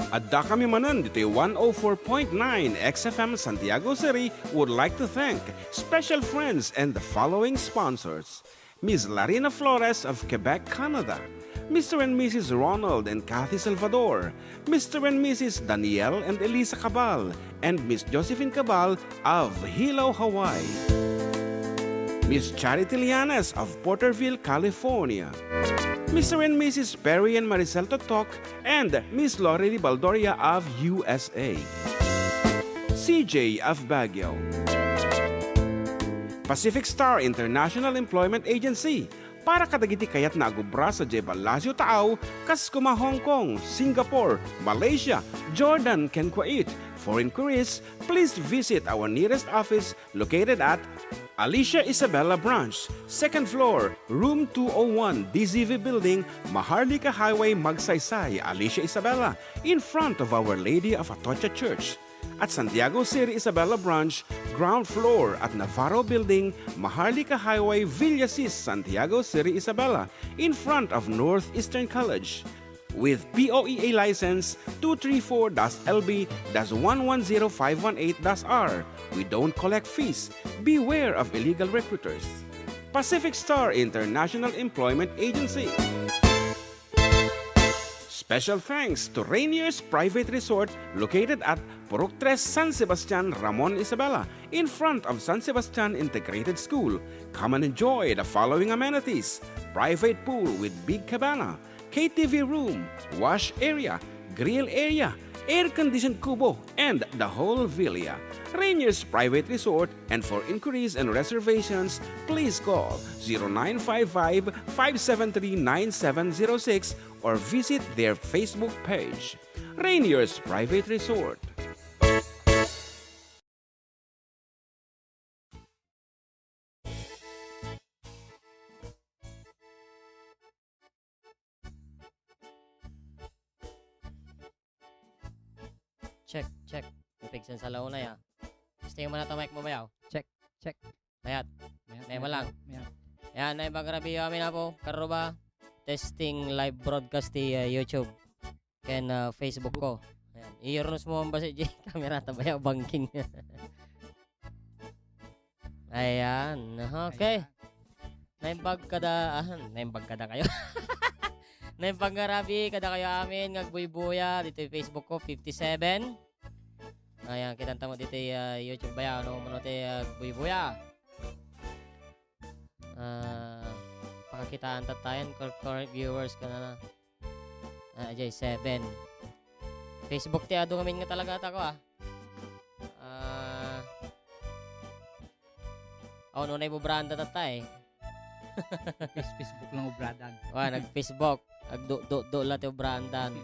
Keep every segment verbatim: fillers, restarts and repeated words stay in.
Addakami manen ditoy one oh four point nine X F M Santiago City would like to thank special friends and the following sponsors: Miss Larina Flores of Quebec, Canada, Mister and Missus Ronald and Kathy Salvador, Mister and Missus Daniel and Elisa Cabal, and Miss Josephine Cabal of Hilo, Hawaii, Miss Charity Lianes of Porterville, California, Mister and Missus Perry and Maricel Totok, and Miss Lorely Baldoria of U S A, C J of Baguio, Pacific Star International Employment Agency, para kadagiti kayatna a agubra sadiay Palacio Taaw, kas kuma Hong Kong, Singapore, Malaysia, Jordan, ken Kuwait. For inquiries, please visit our nearest office located at Alicia Isabela Branch, second floor, room two oh one, D Z V Building, Maharlika Highway, Magsaysay, Alicia Isabela, in front of Our Lady of Atocha Church. At Santiago City Isabela Branch, ground floor at Navarro Building, Maharlika Highway, Villasis, Santiago City Isabela, in front of Northeastern College. With P O E A license two three four dash L B dash one one zero five one eight dash R. We don't collect fees. Beware of illegal recruiters. Pacific Star International Employment Agency. Special thanks to Rainier's Private Resort, located at Purok Tres, San Sebastian, Ramon Isabela, in front of San Sebastian Integrated School. Come and enjoy the following amenities: private pool with big cabana, K T V room, wash area, grill area, air-conditioned kubo, and the whole villa. Rainier's Private Resort, and for inquiries and reservations, please call zero nine five five, five seven three, nine seven zero six or visit their Facebook page. Rainier's Private Resort. Check, check. Mapigsan sa launay, ah. Testing mo na to, mic mo, bayaw. Check, check. Mayat. Mayat, May mayat, malang. Mayat. Yan, ay, bagrabi amin, apo. Karuba. Testing live broadcast ti, ah, YouTube. Ken, ah, Facebook ko. Ayan. Iyurnos mo ang basi, J. Camera ta, bayaw, bangking. Ayan. Okay. Ayan. Naimbag kada, ah, naimbag kada kayo. Naimbag nga rabi kada kayo amin nga agbuybuya dito Facebook ko, fifty-seven. Ayan, kitanta mo dito, ah, YouTube ba yan? Ano mo na ti, ah, agbuybuya? Ah, pakakitaan ta tayan, cur-, current viewers ka na na. Ah, ajay, seven. Facebook ti adu ngamin nga talaga ta ko, ah. Ah, oh, nunay bubranda tatta, eh. Fis-, Facebook lang ubradan. Wa, nag-Facebook. Agdo-do-do la ti ubrandan.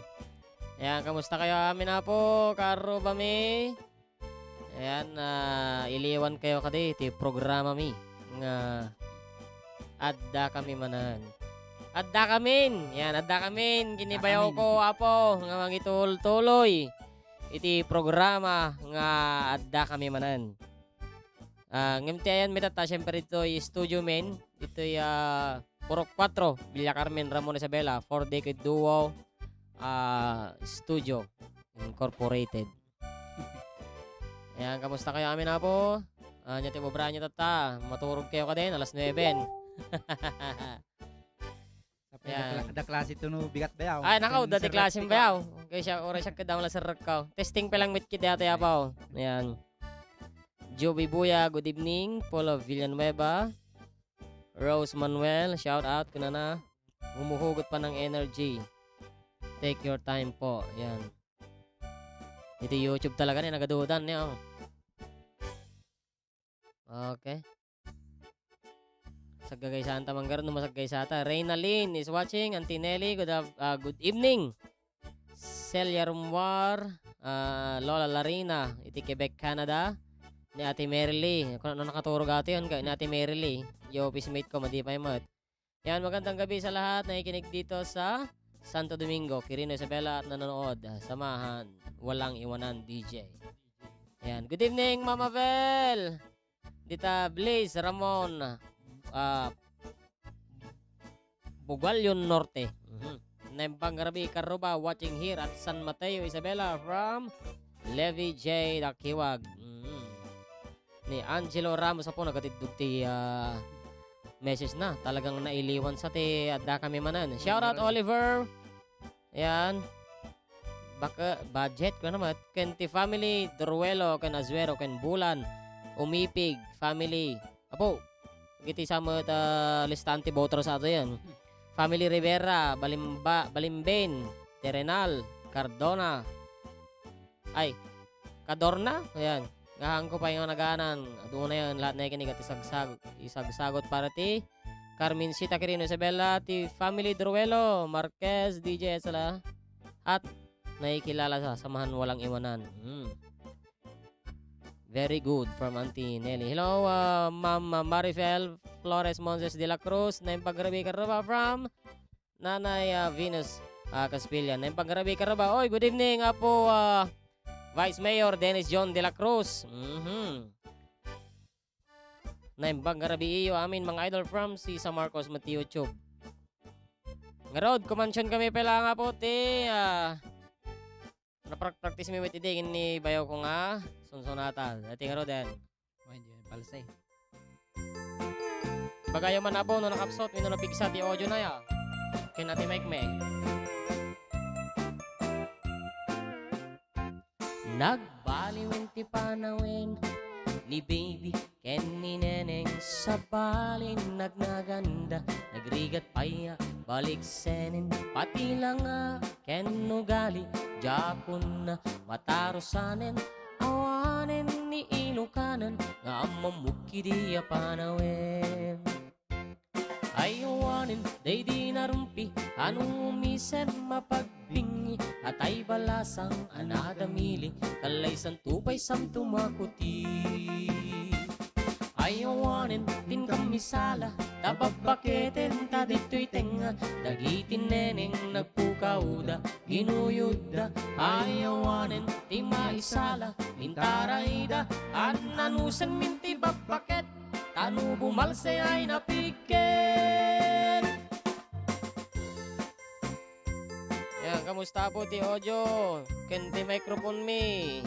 Ayan, kamusta kayo amin, apo? Karubami? Ayan, ah, iliwan kayo kadi ti programa mi nga adda kami manen. Adda kamin! Yan, adda kamin! Kinibayaw ko, apo, nga mangitultuloy iti programa nga adda kami manen. Ah, ngem ti ayan mi tatta, siyempre, ditoy studio men, ditoy, ah, Purok Kuatro, Villa Carmen, Ramon Isabela, Four Decade Duo, ah, Studio Incorporated. Ayan, kamusta kayo amin, apo? Ah, nya ti obra nyo tatta, maturog kayo kadin, alas nuebe. Tapos Yan. Da kla-, da klase to no bigat bayaw. Ay, nakaw, Ken dati Sir klase Rex, bayaw. Kaya siya, oras siya kadang la Sir Rex ka. Testing pa lang mit kit dati, apo. Ayan. Joby Buya, good evening. Paula Villanueva. Rose Manuel, shout out kanana. Humuhugot pa ng energy. Take your time po. Yan. Iti YouTube talaga ni, nagadudan niya, oh. Okay. Saggagaysaan ta man garud, no masaggaysa ta. Reyna Lynn is watching. Auntie Nelly, good af-, ah, good evening. Celia Rumwar, ah, Lola Larina, iti Quebec, Canada. Ni Ate Mary Lee. Kung ano nakaturog ati yun, kay ni Ate Mary Lee. Yung office mate ko, madi pa yung mat. Yan, magandang gabi sa lahat na nakikinig dito sa Santo Domingo, Quirino, Isabela at nanonood. Ah, samahan, walang iwanan, D J. Yan. Good evening, Mama Vel. Dita Blaze Ramon, ah, Bugalyon Norte. Mhm. Naimbag nga rabii, Karuba, watching here at San Mateo, Isabela from Levi J Dakiwag. Mm. Ni Angelo Ramos apo nagatiddog ti, ah, message na. Talagang nailiwan sa ti adda kami manen. Shout out, Oliver. Ayan. Baka budget ko naman. Ken ti family, Duruelo, ken Azuero, ken Bulan, Umipig, family. Apo, iti sa met, ah, listaan ti voters ato yan. Family Rivera, Balimba, Balimbin, Terenal, Cardona. Ay, Cadorna? Ayan. Gahanko pa yung naganan. Aduna yan, lahat na ikinig at isagsag-, isagsagot para ti Carmencita Quirino Isabela, ti family Druelo, Marquez, D J Esala, at nakikilala sa samahan walang iwanan. Hmm. Very good from Auntie Nelly. Hello, uh, Ma'am Marifel Flores Montes de la Cruz. Naimbag nga rabii, Karuba, from Nanay, uh, Venus, uh, Caspillan. Naimbag nga rabii, Karuba. Oy, good evening, Apo, uh, Vice Mayor Dennis John de la Cruz. Mhm. Naimbag nga rabii iyo amin, mga idol, from si San Marcos, Mateo Tube. Ngarud, kumansion kami pala nga po ti, ah, naprak-practice mi met idi, ni bayaw ko nga sunsunata. Dati ngarud, eh. Oy, di, balse. Bagayo man, Apo, no nakapsot, wenno napigsa ti audio na ya. Ken ati mic me. Nagbaliwen ti panawen ni baby ken ni neneng, sabalin nagnaganda, nagrigat pay a baliksenen, pati langa ken ugali, diakon a matarusanen, awanen ni inukanan nga ammamok idi a panawen. Ay awanen daydi narumpi a no umisem a pagbingi, atay balasang a nadamili, kallaysanto pay santo makuti. Ay awanen ti inkam misala, ta babbaketen ta ditoy tengnga, dagiti neneng nagpukawda, ginuyodda. Ay awanen ti maisala, intarayda, a nanusanmin ti babbaket, ta no bumalse ay napigket. Yan, kamusta po ti audio ken ti microphone mi?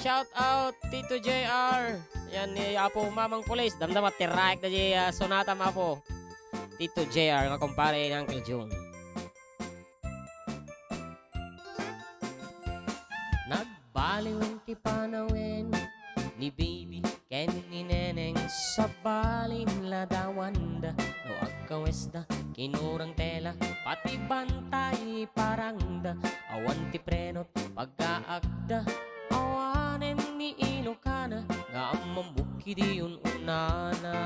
Shout out, Tito J R. Yan ni Apo Mamang Pulis. Damdama, tiraek da di, ah, sonata, Apo. Tito J R, nga kumpare ni Uncle Jun. Nagbaliwen ti panawen ni baby ken ni neneng, sabalin ladawanda no agkawesda, kinurang tela, pati bantay parangda, awan ti prenot paggaakda, awanen ni inukana nga ammamok idi un-unana.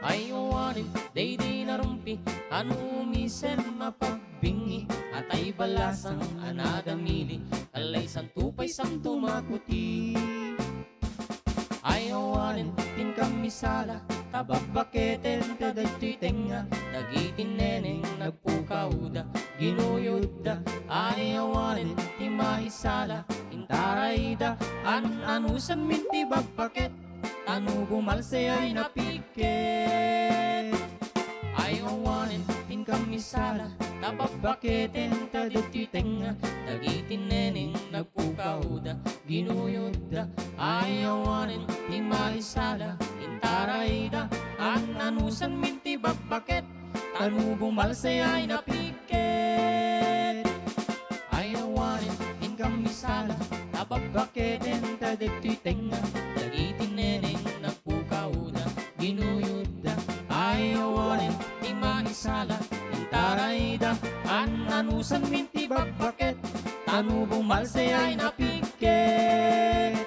Ay awanen daydi narumpi a no umisem a pagbingi, atay balasang a nadamili, kallaysanto pay santo makuti. Ay awanen ti inkam misala, ta babbaketen ta dagitoy tengnga, dagiti neneng nagpukawda, ginuyodda. Ay awanen ti maisala, intarayda, a nanusanmin ti babbaket, ta no bumalse ay napigket. Ay awanen ti inkam misala, ta babbaketen ta dagitoy tengnga, dagiti neneng nagpukawda, ginuyodda. Ay awanen ti maisala, intarayda, a nanusanmin ti babbaket, ta no bumalse ay napigket. Ay awanen ti inkam misala, ta babbaketen ta dagitoy tengnga, dagiti neneng nagpukawda, ginuyodda. Ay awanen ti maisala, intarayda, a nanusanmin ti babbaket, ta no bumalse ay napigket.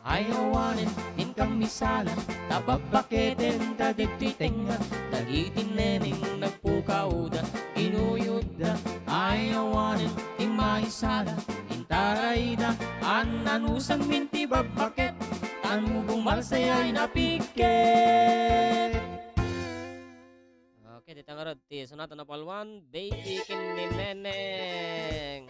Ay awanen ti inkam misala, ta babbaketen ta dagitoy tengnga, dagiti neneng nagpukawda, ginuyodda. Ay awanen ti maisala, intarayda, a nanusanmin ti babbaket, ta no bumalse ay napigket. Okay, dita ngarud ti sonata number one, Baby ken ni Neneng.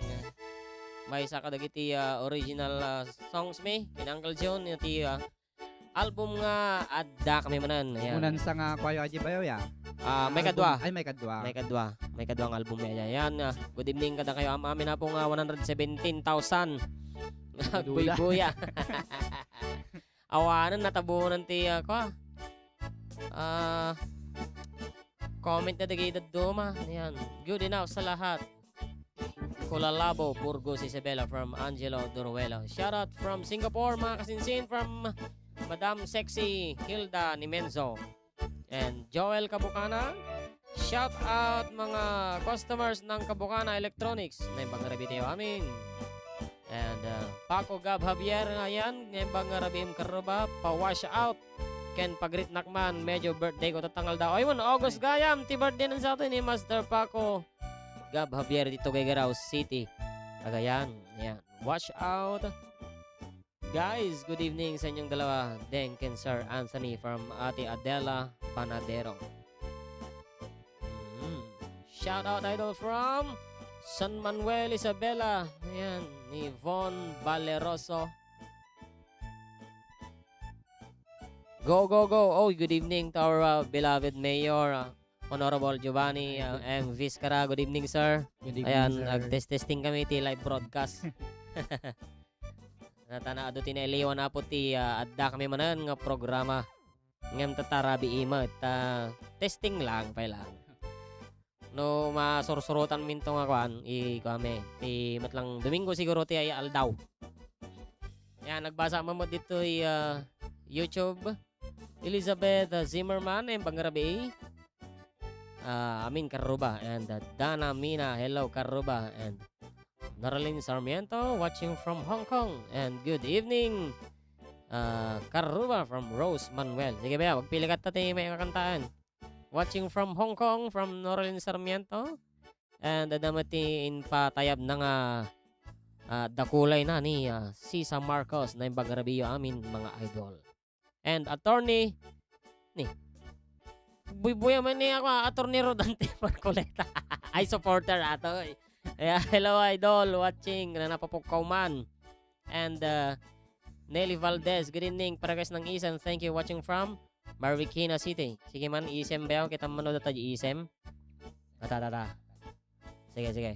Maysa kadagiti, ah, original, ah, songs mi ken Uncle John, iti, ah, album nga adda kami manen. Ayan. Unansa nga kuayo, Aji, bayaw ya? Ah, may kadua. Album. Ay, may kadua. May kadua. May kadua nga album ya. Ayan, ah, good evening kadakayo, am-amin, Apo, nga one hundred seventeen thousand. Dula. Buybuya. Awanen, natabunan ti, ah, kua. Ah, comment na dagiti dadduma. Ayan. Good enough sa lahat. Kulalabo, Burgos, Isabela from Angelo Duruelo. Shoutout from Singapore, mga kasinsin, from Madam Sexy Hilda Nimenzo. And Joel Kabukana. Shoutout, mga customers ng Kabukana Electronics. Naimbag nga rabii tayo amin. And, uh, Paco Gab Javier nga yan. Naimbag nga rabiim, Karuba. Pa-wash out. Ken pagritnak man, medyo birthday ko tatta nga aldaw. Ayun, August gayam, ti birthday na sa atin ni Master Paco Gab Javier dito kay Garao City. Cagayan. Ayan. Wash out. Guys, good evening sa inyong dalawa. Deng ken Sir Anthony from Ate Adela Panadero. Mm. Shout out, idol, from San Manuel, Isabela. Ayan, ni Von Valeroso. Go, go, go. Oh, good evening to our, uh, beloved Mayor, uh, Honorable Giovanni, uh, M. Vizcara. Good evening, sir. Good evening, sir. Ayan, nag-test-testing kami ti live broadcast. Natana adu ti nailiwan, Apo, ti, ah, adda kami manen nga programa. Ngem tatta rabii met, ta testing lang pay lang. No masursurotan minto nga kuan, i-, kuan mi, ti met lang Domingo siguro ti ay aldaw. Yan, nagbasa man met ditoy, ah, YouTube. Elizabeth, ah, Zimmerman, naimbag nga rabii. Ah, amin, Karuba. And, ah, Dana Mina, hello, Karuba. And Noralyn Sarmiento, watching from Hong Kong. And good evening, ah, Karuba from Rose Manuel. Sige, baya, magpili ka ta ti may kakantaan. Watching from Hong Kong, from Noralyn Sarmiento. And adda met ti impatayabna nga, ah, dakulayna ni, ah, Sisa Marcos, naimbag nga rabiiyo amin, mga idol. And attorney, ni, buybuya man ni ako, ah, Attorney Rodante Marcoleta. Ay, supporter ato, eh. Yeah, hello, idol, watching, na napupukkaw man. And, uh, Nelly Valdez, good evening, Parehas ng Isem, thank you, watching from Marikina City. Sige man, Isem bayaw, kita man no data di Isem. Ata, ata, ata. Sige, sige.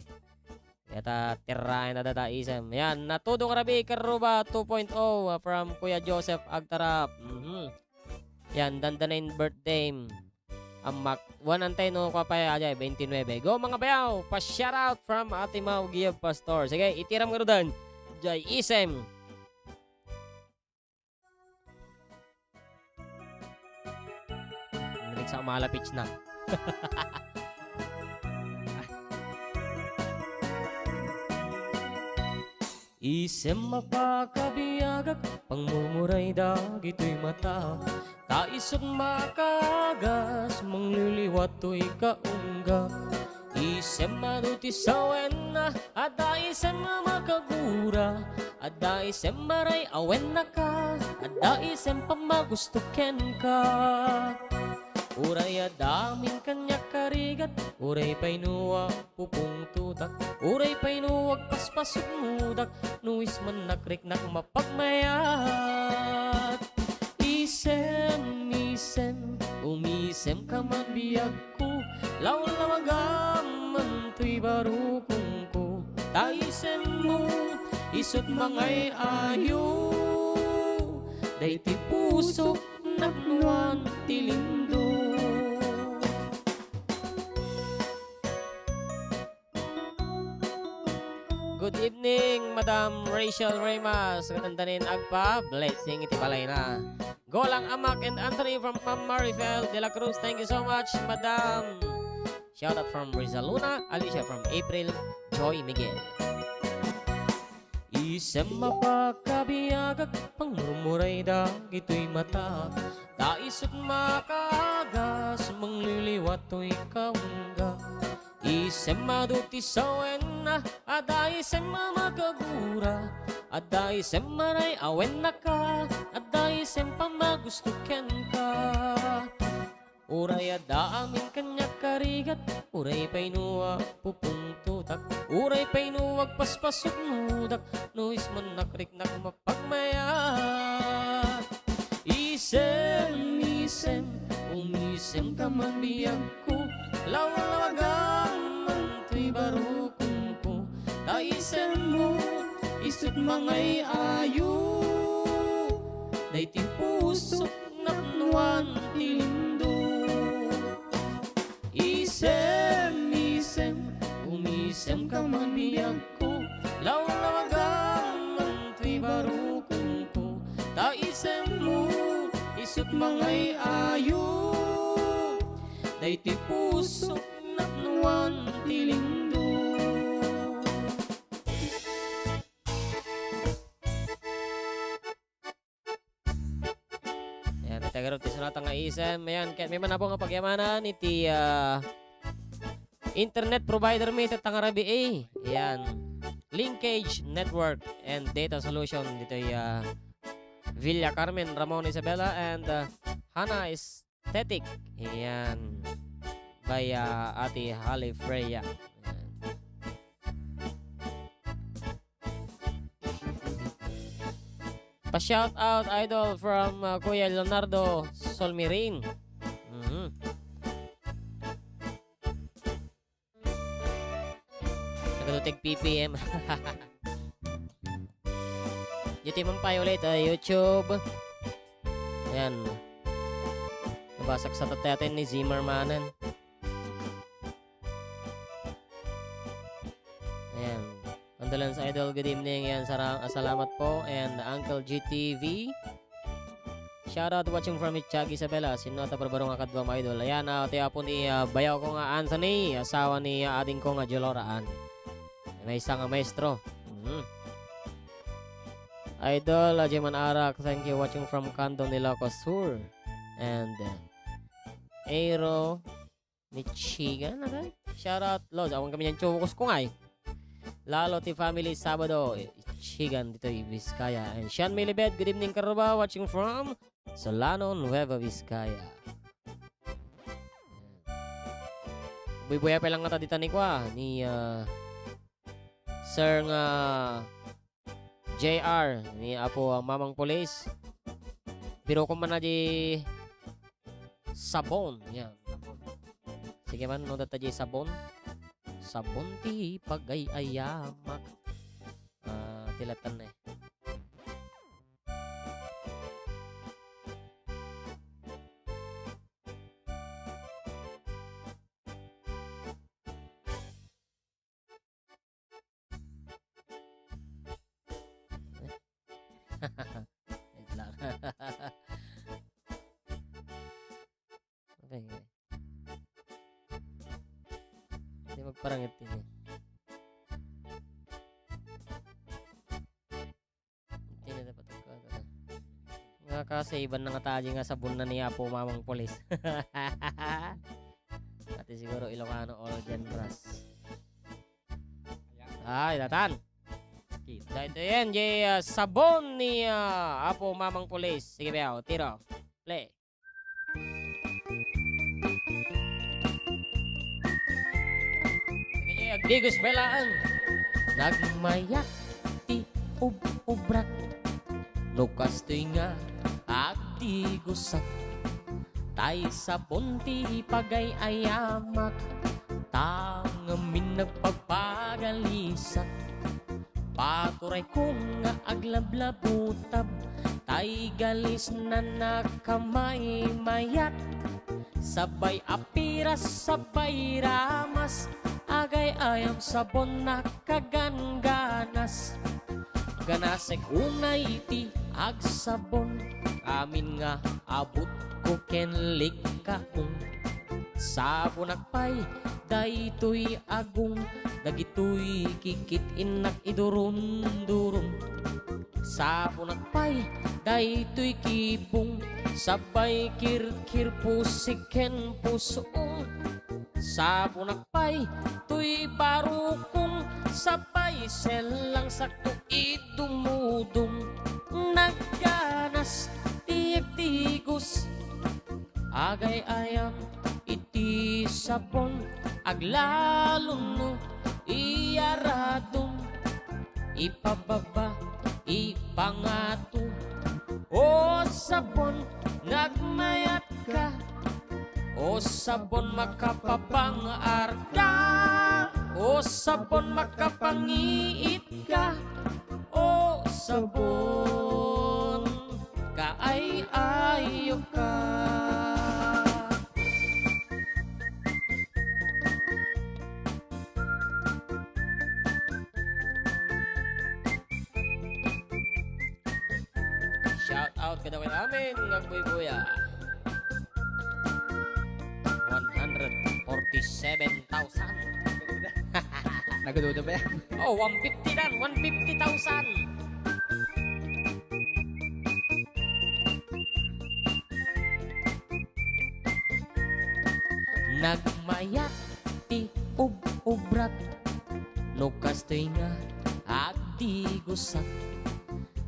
Ita, tiraen na data isem. Yan, natudong rabii, Karuba two point oh, ah, from Kuya Joseph Agtarap. Mhm. Yan, dandanin birthday. Amak, one antay no, kwa pa ya, ajay, twenty-nine. Go, mga bayaw! Pa-shoutout from Ate Mau Giyab Pastor. Sige, itiram nga rudan. Jay isem. Milik sa malapit na. Isem a pakabiagak, pangmurmuray dagitoy mata. Ta isut makaagas, mangliliwat toy kaunggak. Isem adu ti sawenna, adda isem a makagura, adda isem a ray-awennaka, adda isem pammagusto kenka. Uray adda amin kaniak a rigat, uray pay no agpupungtotak, uray pay no agpaspasugnodak, no ismannak riknak mapagmayat. Isem, isem, umisemka man biag ko, lawlawagam man toy barukongko. Ta isemmo, isut mangay-ayo, daytoy pusok napnuan ti lindong. Good evening, Madam Rachel Remas. Katandanin agpa-blessing iti balayna. Golang Amak and Anthony from Ma'am Marifel de la Cruz. Thank you so much, Madam. Shout out from Rizal Luna, Alicia from April, Joy Miguel. Isem a pakabiagak, pangmurmuray dagitoy mata. Ta isut makaagas, mangliliwat toy kaunggak. Isem adu ti sawenna, adda isem a makagura, adda isem a ray-awennaka, adda isem pammagusto kenka. Uray adda amin kaniak a rigat, uray pay no agpupungtotak, uray pay no agpaspasugnodak, no ismannak riknak mapagmayat. Isem, isem, umisemka man biagko, lawlawagam man toy barukongko, ta isemmo, isut' mangay-ayo, daytoy pusok napnoan ti lindo. Isem, isem, umisemka man biagko, lawlawagam man toy barukongko, ta isemmo, isut' mangay-ayo, daytoy pusok napnoan ti lindo. Ayan, iti agarod ti sonata nga isem. Ayan, ket may manabo nga pagyamanan iti, ah, internet provider mi iti Tangarabiay. Ayan, Linkage Network and Data Solution ditoy, ah, Villa Carmen, Ramon Isabela, and, ah, Hana Aesthetic. Ayan, by, ah, Ate Halle Freya. Ayan. Pa-shout out, idol, from, uh, Kuya Leonardo Solmirin. Mhm. Nagadutig P P M. Ditoy man pay ulit, uh, YouTube. Ayan. Nabasak sa tatay ni Zimmermanen. Ayan. Condolence Idol, good evening. Ayan, sara-, salamat po. And Uncle G T V. Shoutout watching from Itchag, Isabela. Sino ta barbaro nga kaduam, Idol? Ayan, ah, ti apo ni, ah, bayaw ko nga Anthony, asawa ni, ah, ading ko nga Jolora Ann. Maysa nga maestro. Mhm. Idol, ah, Jay Manarak, thank you. Watching from Candon, Ilocos Sur. And, ah, Aero, Michigan, agay? Shoutout, Lods. Awan kami niyan chukos ko ngay. Lalo ti family Sabado, Michigan, ditoy Vizcaya. And Sean Milibet, good evening, Karuba, watching from Solano, Nueva Vizcaya. Buybuya pa lang nga ta dita ni kwa, ni, ah, Sir nga J R, ni Apo, ah, Mamang Pulis. Biro ko man na di sabon. Yan. Sige man, no, data di sabon. Sabon ti pagay-ayamak. Ah, tilatan na eh. Wait lang. Okay, okay. Hindi magparangit din eh. Hindi na dapat ako, ano. Nga kasi, iban na nga tayo nga sabon na ni Apo Mamang Pulis. Pati siguro Ilocano or Jan Ras. Ay, datan. Kita ito yan, di, ah, sabon ni, ah, Apo Mamang Pulis. Sige, Beo, tiro. Play. Sige, agdigos belaan. Nagmayat ti ub-ubrak. No kastoy nga agdigosak. Tay sabon ti pagay-ayamak. Ta ngamin nagpagpagalisak. Paturay ko nga aglablabutab, tay galis na nakamaymayat. Sabay apiras, sabay ramas, agay-ayam sabon nakaganas-ganas. Ganasek unay ti agsabon, amin nga abut ko ken likkaon. Sabonak pay daytoy agong, dagitoy kikit-innak idurum-durum. Sabonak pay daytoy kibong, sabay kirkir pusik ken pusong. Sabonak pay toy barukong, sabay sellang sakto idumudum. Nagganas ti agdigos, agay-ayam iti sabon, aglalo no iyaradum, ipababa, ipangato. O sabon, Nagmayatka, o sabon, makapapangarka, o sabon, makapangiit ka, o sabon, kaay-ayo ka. Shout out kadagiti amin nga agbuybuya. One hundred forty-seven thousand. Nagaduda ba yan? Oh, one fifty dan, one fifty thousand. Nagmayat ti ub-ubrat, no kastoy nga agdigusak.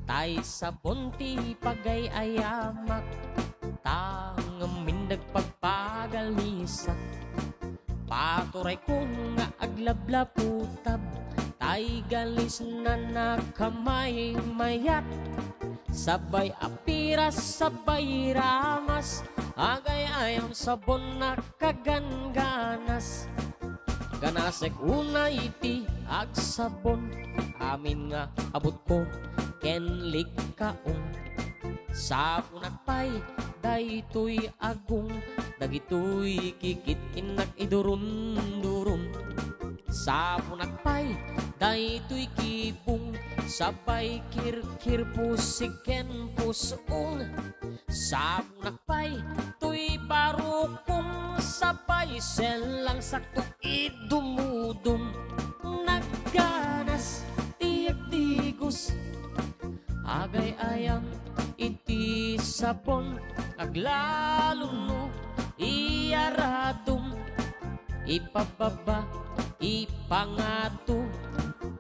Tay sabon ti pagay-ayamak, ta ngamin nagpagpagalisak. Paturayko nga aglablaputab, tay galisna nakamaymayat. Sabay apiras, sabay ramas, agay-ayam sabon nakagangganas. Ganasek unay ti agsabon, amin nga abutko ken likkaon. Sabonak pay daytoy agong, dagitoy kikit-innak idurum-durum. Sabonak pay daytoy kibong, sabay kirkir, pusig ken pus-ong. Sabonak pay toy barukong, sabay sellang sakto idumudum. Nagganas ti agdigus, agay-ayam iti sabon, aglalo no iyaradum. Ipababa, ipangato,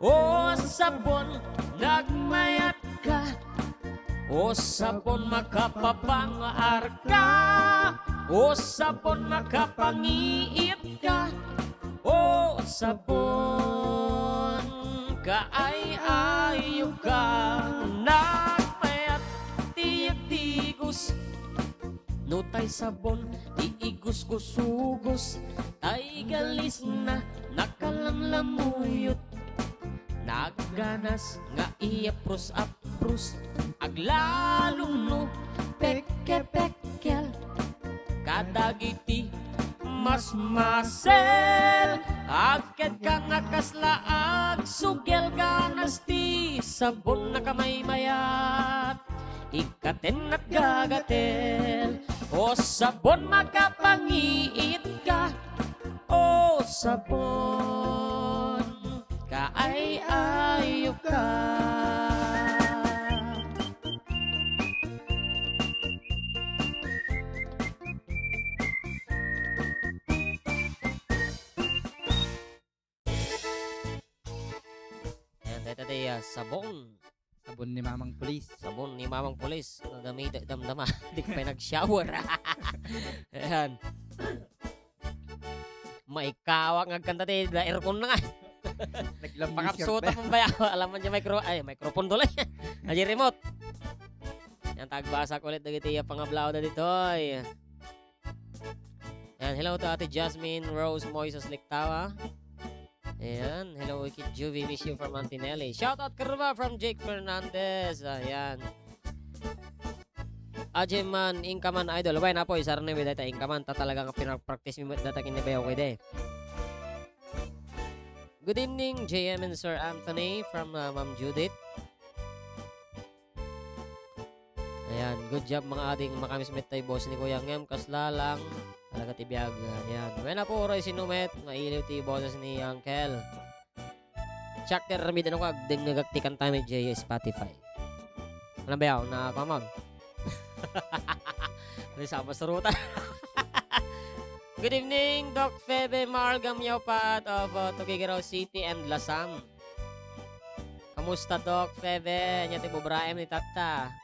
o sabon, nagmayatka. O sabon, makapapangarka. O sabon, makapangiitka. O sabon, kaay-ayo ka. Nagmayat ti agdigus, no tay sabon ti igusgusugus, tay galisna nakalamlamuyot. Nagganas nga iyaprus-aprus, aglalo no pekke-pekkel. Kadagiti masmasel, agked ka nga kasla agsugel, ganas ti sabon nakamaymayat. Ikkaten at gagatel, o sabon, makapangiit ka. O sabon, kaay-ayo ka. Ayan, dayta ti, ah, sabon. Sabon ni Mamang Pulis. Sabon ni Mamang Pulis. Nga gamit, damdama. Di ka pa'y nag-shower. Ayan. Maikawa nga agkanta ti, da aircon na nga. Naglambis ka Pakapsuta pa. Mo ba yan? Alam mo dyan, micro-, ay, microphone tuloy. Ay, remote. Yan, tagbasak ulit dagiti, ah, pangablaw da ditoy. Yan, hello to Ate Jasmine Rose Moises Lictawa. Ayan, hello, Ikit Juvie, miss you from Auntie Nelly. Shout out, Karuba, from Jake Fernandez. Ayan. Ajay man, inka man, idol. Wen, apo, isar na mi dayta inka man. Ta talaga nga pinag-practice mi met data kinibayaw ko ide. Good evening, J M and Sir Anthony from, uh, Ma'am Judith. Ayan, good job, mga ading, makamis met tay boss ni Kuya Ngem, kasla lang talaga ti biag. Ayan, wen, apo, uray sino met, mailiw ti boses ni Uncle. Check the remedy, ano ka, agdengngegak ti kanta met J Spotify. Ano ba yaw? Na, pamag? Ano yung sama surutan? Good evening, Doc Febe Margam, Yaw Pat of, uh, Tuguegarao City and Lasam. Kamusta, Doc Febe? Anya ti bubraem ni Tatta?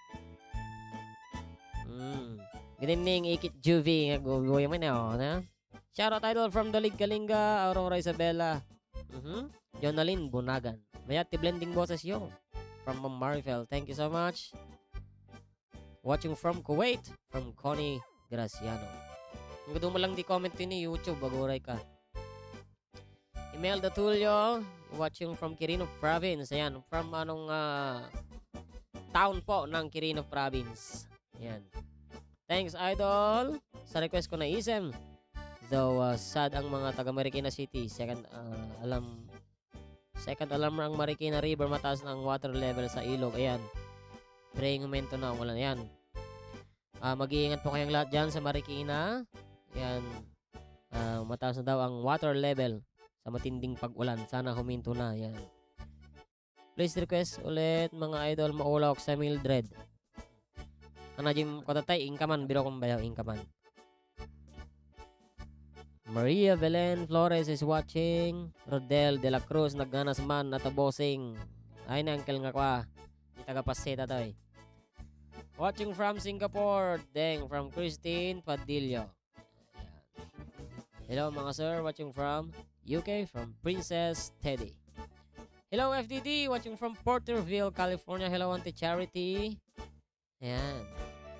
Mm. Good evening, Ikit Juvie. Nga guguya man, eh, oh, na? Shout out, idol, from Dalig, Kalinga, Aurora Isabela. Mhm. Jonalyn Bunagan. Mayat ti blending boses yo. From Ma'am Marifel. Thank you so much. Watching from Kuwait, from Connie Graciano. Ang gusto mo lang di comment ini YouTube, aguray ka. Imelda Tulio, watching from Quirino Province. Ayan, from anong ah, town po ng Quirino Province. Ayan. Thanks, idol. Sa request ko na isem. Though ah, sad ang mga taga Marikina City, second ah, alam second alarm ang Marikina River, mataas na ang water level sa ilog. Ayan. Praying humento na ang ulan. Ayan. Ah, mag-iingat po kayong lahat dyan sa Marikina. Ayan. Ah, mataas na daw ang water level sa matinding pag-ulan. Sana huminto na. Ayan. Please request ulit, mga idol, maulaw sa Mildred. Ana Jim, kota tay, inka man, biro kong bayaw, inka man. Maria Belen Flores is watching. Rodel de la Cruz, nagganas man, ato bossing. Ay, ni Uncle nga kwa. Di taga Paseta to eh. Watching from Singapore, Deng from Christine Padillo. Ayan. Hello, mga sir, watching from U K, from Princess Teddy. Hello, F D D, watching from Porterville, California. Hello, Auntie Charity. Ayan.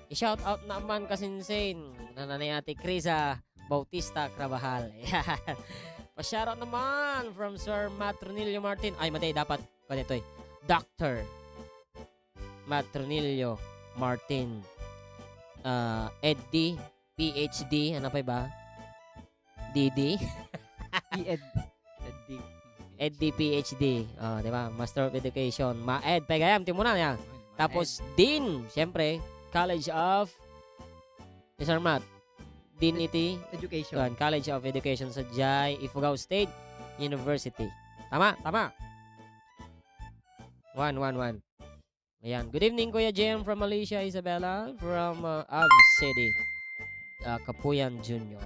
I-shout out naman kasinsin. Nana ni Ate Krisa Bautista Carvajal. Ayan. Pa-shout out naman from Sir Matronillo Martin. Ay, mati, dapat. Pwede ito eh. Doctor Matronillo Martin. Ah, Eddie, P H D. Ano pa ba? D D? P Ed. Eddie. Eddie, P H D. Oh, di ba? Master of Education. Ma-ed pa gayam, timunan niya. Tapos, Dean, siyempre, College of, Sir Matt. Dean iti, Education. Kuan, College of Education sa Jai Ifugao State University. Tama, tama. One, one, one. Ayan. Good evening, Kuya Jem from Malaysia, Isabella, from uh, Av City, uh, Kapuyan Junior.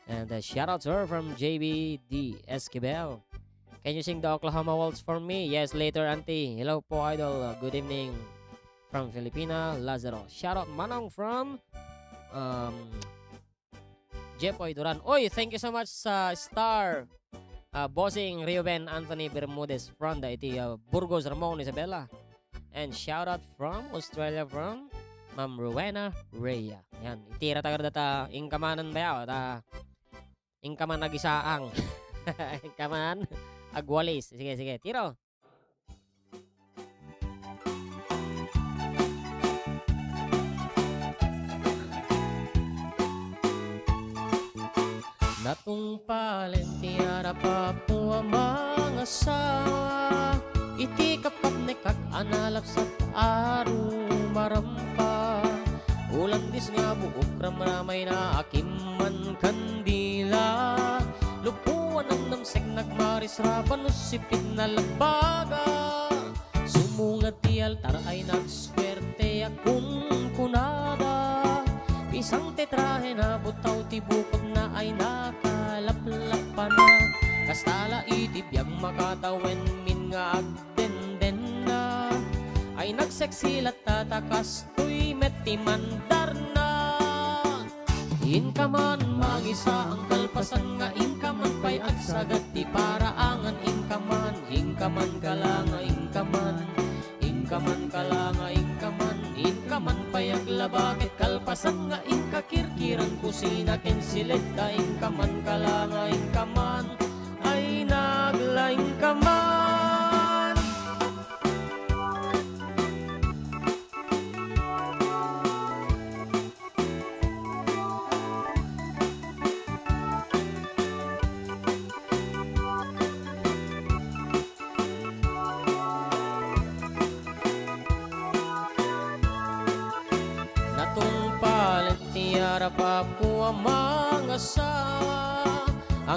And uh, shout out, sir, from J B D Esquivel. Can you sing the Oklahoma Waltz for me? Yes, later, Auntie. Hello po, idol. Uh, good evening from Filipina, Lazaro. Shout out, Manong, from um, Jepoy Duran. Oy, thank you so much sa star, uh, Bossing Reuben Anthony Bermudez from the iti, uh, Burgos, Ramon, Isabela. And shout out from Australia from Ma'am Rowena Rhea. Yan, itira tayo data, inka manen bayaw, ta, inka man agisaang. Inka man agwalis. Sige, sige, tiro. Natungpalen ti arap-apo a mangasawa, iti kapkapnekak a nalapsat a rumarampa. Ulandis nga buok ramramayna a kimmankandila. Lupuan a namsek nagmarisraban no sipit na labaga. Sumungad ti altar ay nagsuerte a kunkunada. Pisang ti trahena, butaw ti bukotna ay nakalaplapana. Kasta la iti biag makatawen min nga ag- dendenna. Ay nagseksi latta ta kastoy met ti mandarna. Inka man mangisaang kalpasan nga inka man pay agsagad ti paraangan, inka man, inka man kala nga inka man, inka man kala nga inka man, inka man pay aglaba ket kalpasan nga inka kirkiran kusina ken siled ta inka man kala nga inka man. Ay naglaing ka man. Natungpalen ti arap-apo a mangasawa.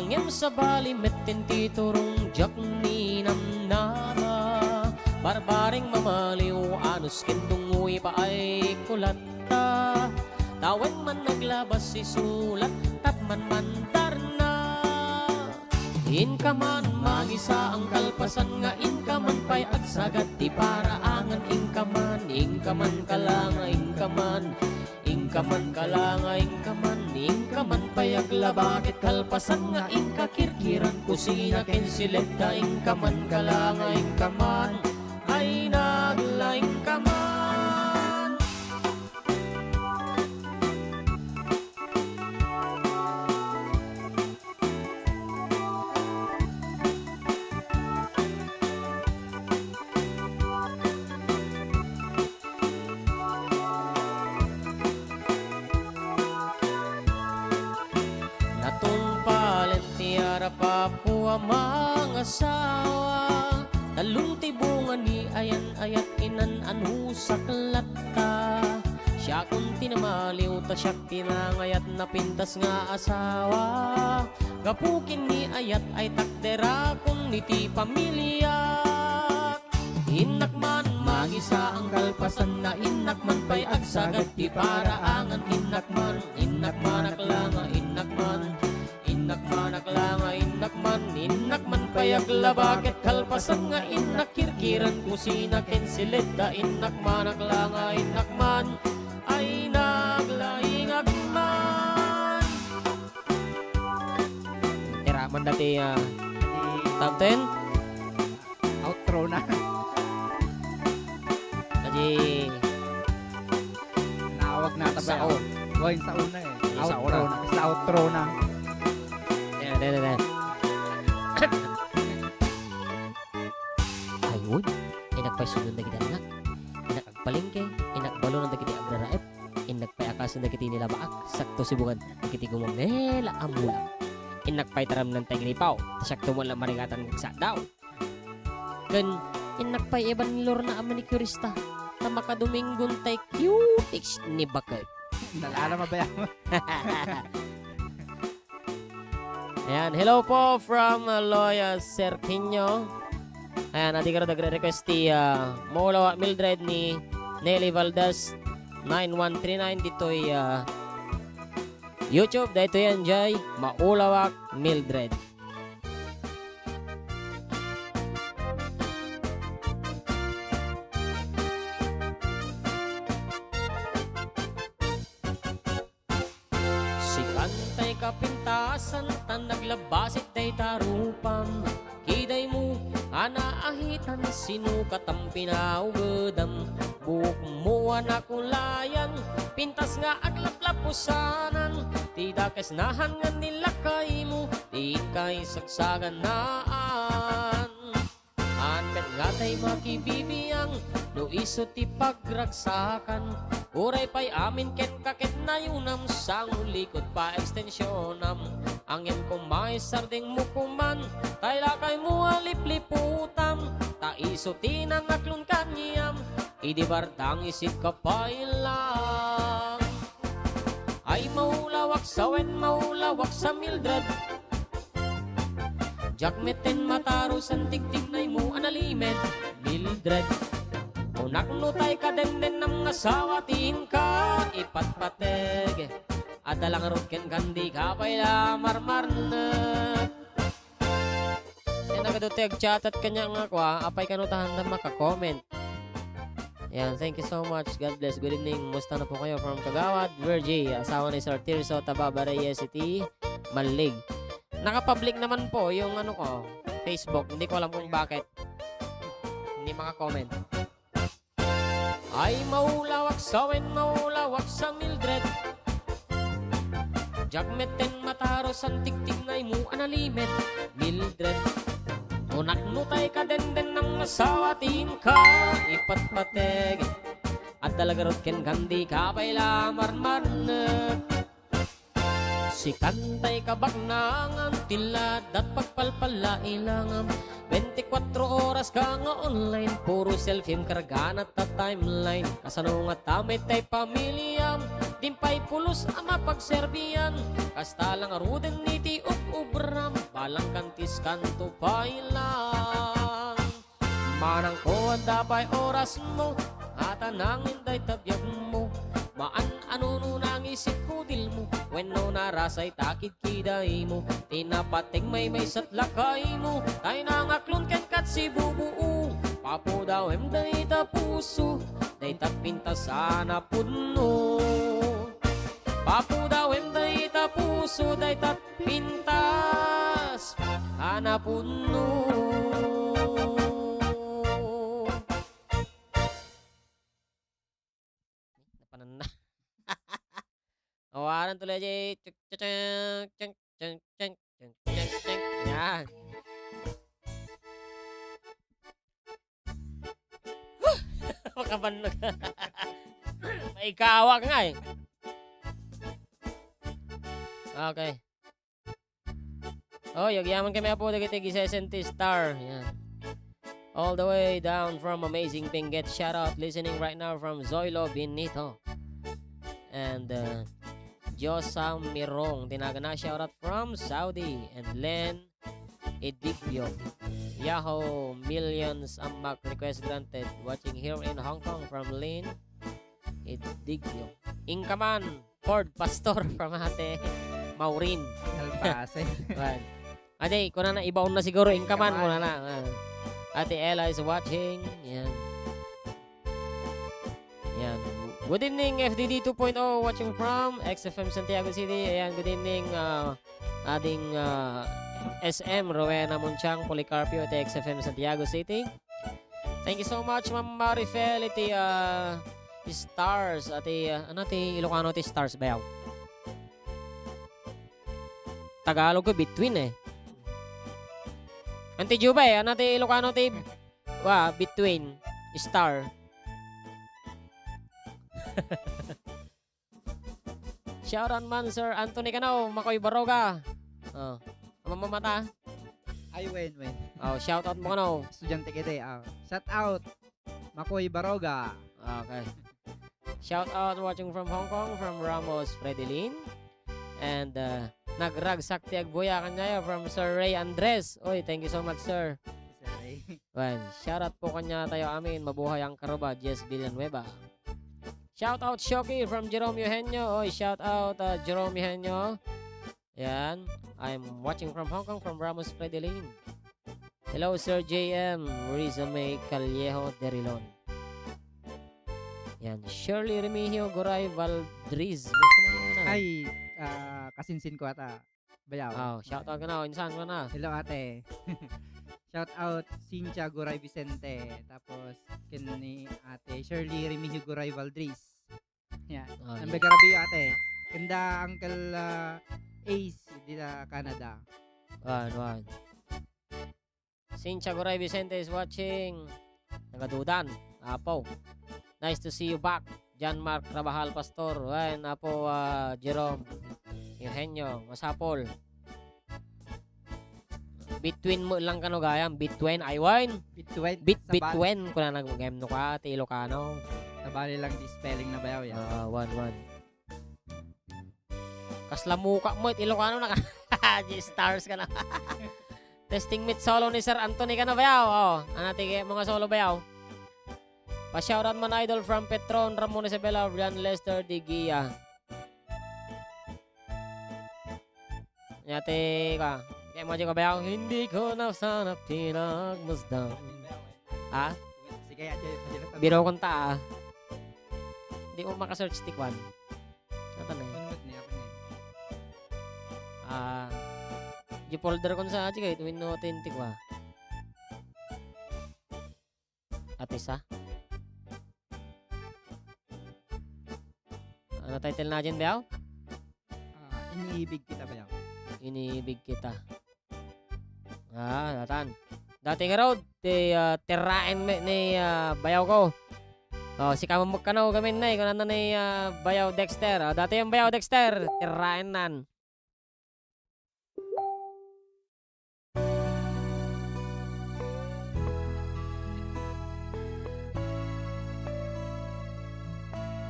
Ngem sabali metten ti turong diak ninamnama. Barbareng mamaliw, anus ken tungoy paay kulatta. Tawen man naglabas isulat tapman mandarna. Inka man mangisaang kalpasan nga inka man pay agsagad ti paraangan, inka man, inka man kala nga inka man. Inka man kala nga inka man, inka man pay aglaba ket kalpasan nga inka kirkiran kusina ken siled ta inka man kala nga inka man, ay naglaing ka man. asawa. Talon ti bunga ni ayan-ayat, inan-anusak latta. Siakon ti namaliw, ta siak ti nangayat, napintas nga asawa. Gapu ken ni ayat ay takderakon iti pamiliak. Innak man mangisaang kalpasanna, innak man pay agsagad ti paraangan, innak man, innak man aklanga, innak man, innak man aklanga, innak man, innak man pay aglaba ket kalpasan nga innak kirkiran kusina ken siled ta innak man aklanga, innak man ay naglaingak man. Tiraman dati, ah, top ten. Outro na. Adi. Nawag na tabi. Sao. Oy, sao na eh. Sao outro na. Na. Basta outro na. Ayan, ayan, ayan. Ayun. Ay, nagpaisunod na kita, anak. Ay, nagpalengke. Ay, nagbalunan na kita agraraep. Innak pay akasen dagiti nilabaak, sakto sibungan dagiti gumamela a mulak. Innak pay taramnan tay gripaw, ta siak tumula marigatan nga agsaddaw. Ken innak pay iban ni Lorna a manicurista, ta makaduminggon tay cutex ni baket. Nalala mabayam. Ayan, hello po from, uh, Loya Serquinho. Ayan, adi garud agre-request ti, uh, Maulawa Mildred ni Nelly Valdez nine one three nine ditoy, uh, YouTube. Daytoy yan, Jay. Maulawak Mildred. Sikan tay kapintasan, tan naglabasit dayta rupam. Kidaymo a naahitan, sinukatam pinaugedam. Buokmo a nakulayan, pintas nga aglaplapusanan. Ti dakes nahan nga ni lakaymo, ti inkay sagsaganaan. Haan met ngatay makibibiang no isu ti pagragsakan. Uray pay amin ket kaketnayonam, sango likod pa ekstensionam. Ngem koma isardengmo koman, tay lakaymo a lipliputam, ta isu ti nangaklon kaniam, idi bardang isit ka pay lang. Ay, maulawak sa wen, maulawak sa Mildred. Diak metten matarusan, tigtignaymo a nalimed, Mildred. Kunak no tay kadendennam nga asawa ti inka ipatpateg. Adda la ngarud kenka, dika pay la marmarnek. Yan, nagadu ti agchatat kaniak nga kua, apay kano ta haanda maka-comment. Yan, thank you so much. God bless. Good evening. Musta na po kayo? From Kagawad, Virgie, asawa ni Sir Tirso Tababa Reyes iti Mallig. Naka-public naman po yung ano ko, Facebook. Hindi ko alam kung bakit. Hindi maka-comment. Ay, maulawak sa wen, maulawak sa Mildred. Diak metten matarusan, tigtignaymo a nalimed, Mildred. Kunak no tay kadendennam nga asawa ti inka ipatpateg. Adda la ngarud kenka, dika pay la marmarnek. Sikan tay kabaknangan, ti ladat pagpalpalailangam. Bentikuatro oras ka nga online, puro selfiem kargana ta timeline. Kasano ngata met tay pamiliam, diam pay pulos a mapagserbian. Kasta la ngaruden iti ub-ubram, balang kantiskanto pay lang. Manangko, adda pay orasmo, ngata nangin dayta biagmo. Maan-ano no nangisit kudilmo, wenno narasay ta kidkidaymo. Ti napateg maymaysa ti lakaymo, tay nangaklon kenka ti bubuo. Papudawem dayta puso, dayta pintas a napudno. Papudawem dayta puso, dayta pintas a napudno. Napanan na. Awanan tuloy diay. Chuk, chuk, chuk, chuk, chuk, chuk, chuk, chuk, chuk. Yan. Makabannog. Maikawak nga eh. Okay. Oh, agyaman kami, Apo, dagiti gisesenti star. Yan. All the way down from Amazing Benguet. Shout out, listening right now from Zoilo Benito. And, uh, Josa Mirong, tinagana, shout out from Saudi. And Len Edipio. Yahoo! Millions ang mag request granted. Watching here in Hong Kong from Lin Edipio. Inkaman, Ford Pastor from Ate Maureen. Alpase. Wan. Ade, kuna na, ibaon na siguro, inkaman, Inkaman. Kuna na. Ah. Ate Ella is watching. Yan. Yan. Good evening, F D D two point oh, watching from X F M Santiago City. Ayan, good evening, ah, ading, ah, S M Rowena Munchang Policarpio, iti X F M Santiago City. Thank you so much, Ma'am Marifel, iti, ah, stars, ati, ah, ano ti Ilocano ti stars, bayaw? Tagalog ko, between, eh. Anti Juba, eh, ano ti Ilocano ti, wa, between, star? Shout out man, Sir Anthony Cano, Makoy Baroga. Oh. Mamamata? Ay, wen, wen. Oh, shout out mo, Cano. Estudyante kita, eh. Ah, shout out, Makoy Baroga. Okay. Shout out watching from Hong Kong, from Ramos Fredelin. And, uh, nagragsak ti agbuya kaniayo from Sir Ray Andres. Oy, thank you so much, sir. Sir Ray. Well, shout out po kaniatayo amin. Mabuhay ang Karuba, Jess Villanueva. Shout out, Shoki, from Jerome Eugenio. Oy, shout out, uh, Jerome Eugenio. Yan. I'm watching from Hong Kong, from Ramos Fredelin. Hello, Sir J M, Rizame Callejo Derilon. Yan. Shirley Remigio Goray Valdriz. Ay, ah, kasinsin ko ata. Bayaw. Oh, shout out ka na. Insan ka na. Hello, ate. Shout out, Cynthia Goray Vicente. Tapos, ken ni Ate Shirley Remigio Goray Valdriz. Yan. Oh, yan. Nagkarabi, ate. Kanda Uncle, ah, Ace, dita Canada. Wan, wan. Cynthia Goray Vicente is watching. Nagadudan. Apo. Nice to see you back. John Mark Trabajal Pastor. Wen, Apo, ah, Jerome. Eugenio. Masapol. Between mo lang kano gayam. Between. Ay, wine. Between. Bit, Sabal- between. Kuna nag-, game no ka, ti Ilocano. Sabali lang di spelling na bayaw yan. Ah, one, one. Kasla muka mo, it Ilocano na ka. G-stars ka na. Testing meet solo ni Sir Anthony ka na bayaw. Oh, ano, tige mga solo bayaw. Pa-shoutout man, idol, from Petron, Ramon Isabela, Brian Lester, Digia. Yate ka. Kaya mo dyan ka bayaw, hindi ko na sana pinagmasdan. Ha? Sige, adya, adya lang. Biro kong ta, ah. Di mo makasearch ti kwan. Ano ni? Ano ni? Ako ni. Ah, di folder kon sa aji kay winno authentic wa. Ate sa? Ano title na dyan, Biaw? Ah, Iniibig Kita, Biaw. Iniibig Kita. Ah, datan. Dati nga raw, ti, ah, tiraen me-, ni, ah, bayaw ko. Oh, sika mo magkano gamin na, eh, kunana ni, ah, bayaw Dexter. Oh, dati yung bayaw Dexter, tiraen nan.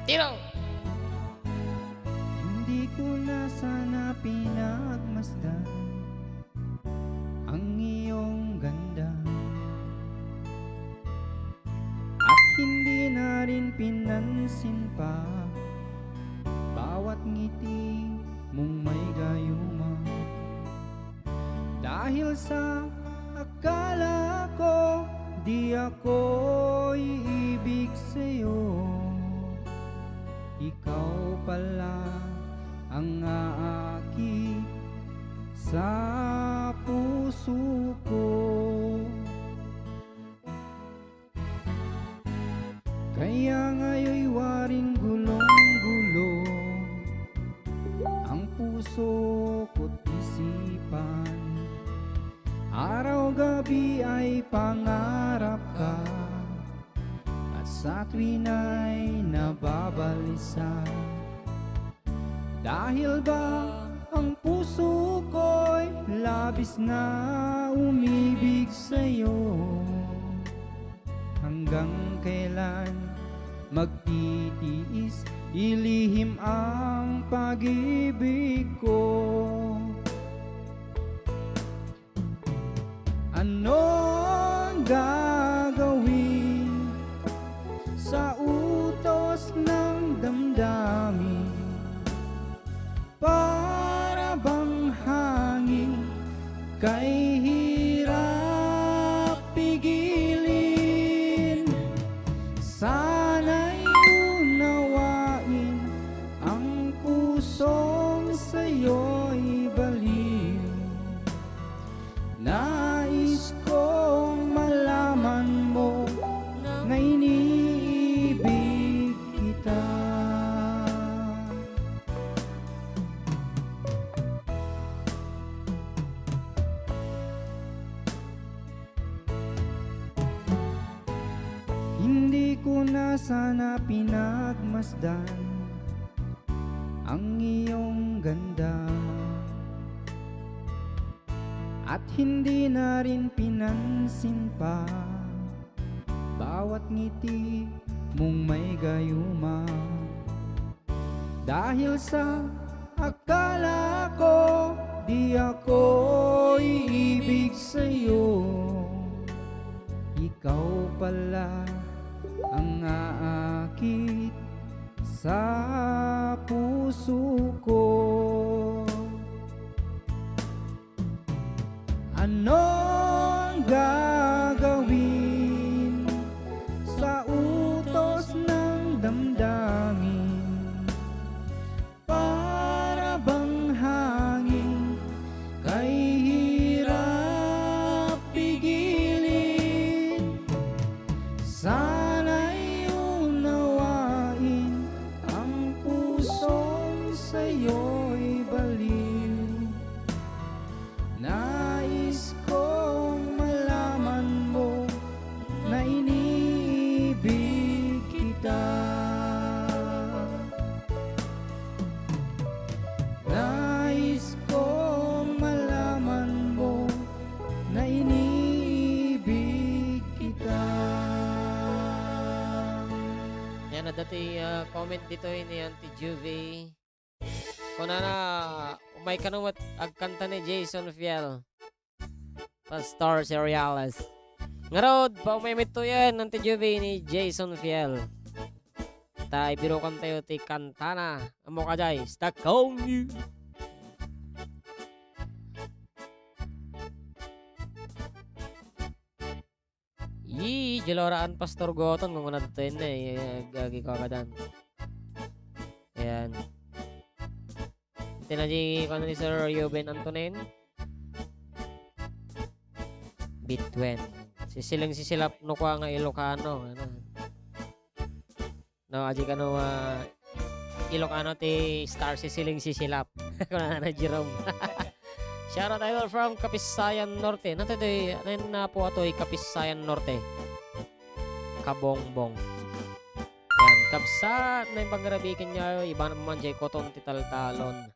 Tiro! Hindi ko na sana pinagmasdan ang iyong ganda. At hindi na rin pinansin pa bawat ngiti mong may gayuma. Dahil sa akala ko, di ako iibig sa'yo. Ikaw pala ang aakit sa puso ko. Kaya nga'y waring gulong-gulo ang puso ko't isipan. Araw-gabi ay pangarap ka at sa tuwin ay nababalisa. Dahil ba Ang puso ko'y labis na umibig sa'yo. Hanggang kailan magtitiis, ilihim ang pag-ibig ko? Anong gagawin sa utos ng damdamin? Para bang hangin kay hirap pigilin. Sana'y unawain ang pusong sa'yo'y baliw. Nais kong malaman mo na iniibig kita. Hindi ko na sana pinagmasdan ang iyong ganda. At hindi na rin pinansin pa bawat ngiti mong may gayuma. Dahil sa akala ko di ako iibig sa'yo, ikaw pala ang aakit sa puso ko. Anong gagawin sa utos ng damdamin? Para bang hangin kay hirap pigilin. Sana'y unawain ang pusong sa'yo'y baliw. Nais kong malaman mo na iniibig kita. Nais kong malaman mo na iniibig kita. Yan, adda ti, ah, comment ditoy ni Auntie Juvie. Kunana, umay kano met agkanta ni Jason Fiel. Pastor Cereales. Ngarud, paumay met to yan, Auntie Juvie, ni Jason Fiel. Ta ibirukan tayo ti kantana. Ammo ka, Jay? Stuck on you. Yi, jaloraan, Pastor Goton, kung ano to yun, eh, ag-, agi ko kadan. Ayan. Iti na di, kung ano ni Sir Ruben Antonin? Bitwen. Sisiling sisilap no kwa nga Ilocano, ano? No, adi kano, ah, Ilocano ti Star Sisiling Sisilap. Kunana ni Jerome. Shout out, idol, from Kapisayan Norte. Nato ito'y, ano yun na po ato'y Kapisayan Norte? Kabongbong. Yan, kabsat, na yung panggarabikin niya, iba naman jay koton ti taltalon.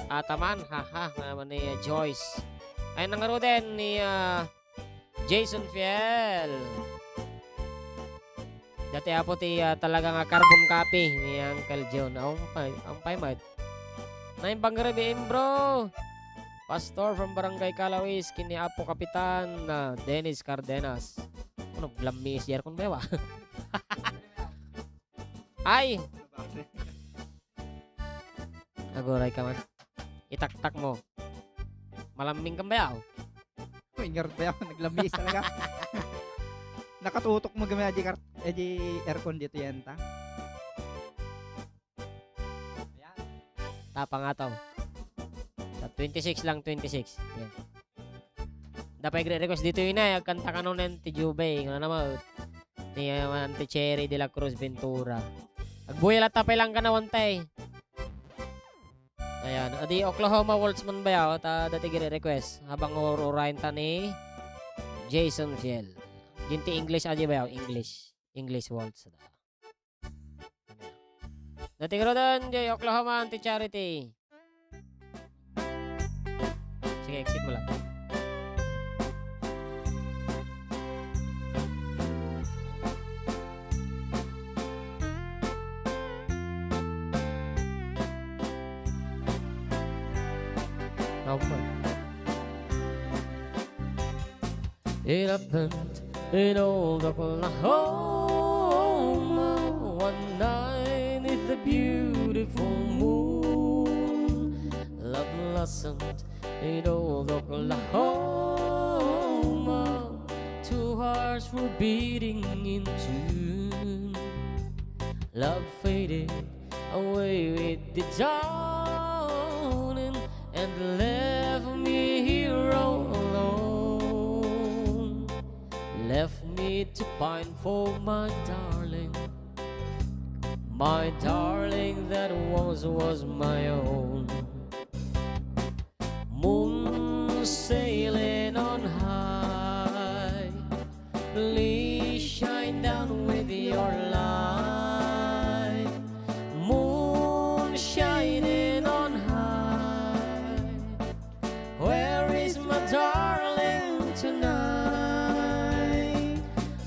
Ataman, haha, naman ni, uh, Joyce. Ay, nangaruden ni, uh, Jason Fiel. Dati apo ti, ah, talaga nga carbon copy ni Uncle John. Ampay, ampay met. Naimbang nga rabii, bro. Pastor from Barangay Calawis, ken ni Apo Kapitan, ah, Dennis Cardenas. Ano, lammis, Jerkon ba yawa? Ay! Aguray ka man. Itaktak mo. Malamming ka ba yaw? Uy, ngarud ba yaw? Naglamis talaga. Nakatutok mo gami, adi kar-, adi aircon dito yan, ta? Ayan. Tapang ato. Sa twenty-six lang, twenty-six. Yan. Dapay gre-request dito yun ay, agkanta kano nen ti Jubey. Ano naman? Ni, uh, Auntie Cherry de la Cruz Ventura. Agbuya la tapay lang ka na, wantay. Ayan. Adi Oklahoma Waltzman ba yaw? Ta dati gre-request. Habang ur-, urayan ta ni Jason Fiel. Yun ti English, adi ba yaw? English. English Waltz. Noting Rodan, Joy Oklahoma, Auntie Charity. Sige, exit mo lang. Tama. It happened in old Oklahoma one night neath the beautiful moon. Love blossomed in old Oklahoma. Two hearts were beating in tune. Love faded away with the dawning and left me here all alone. Left me to pine for my darling, my darling that once was my own. Moon sailing on high, please shine down with your light. Moon shining on high, where is my darling tonight?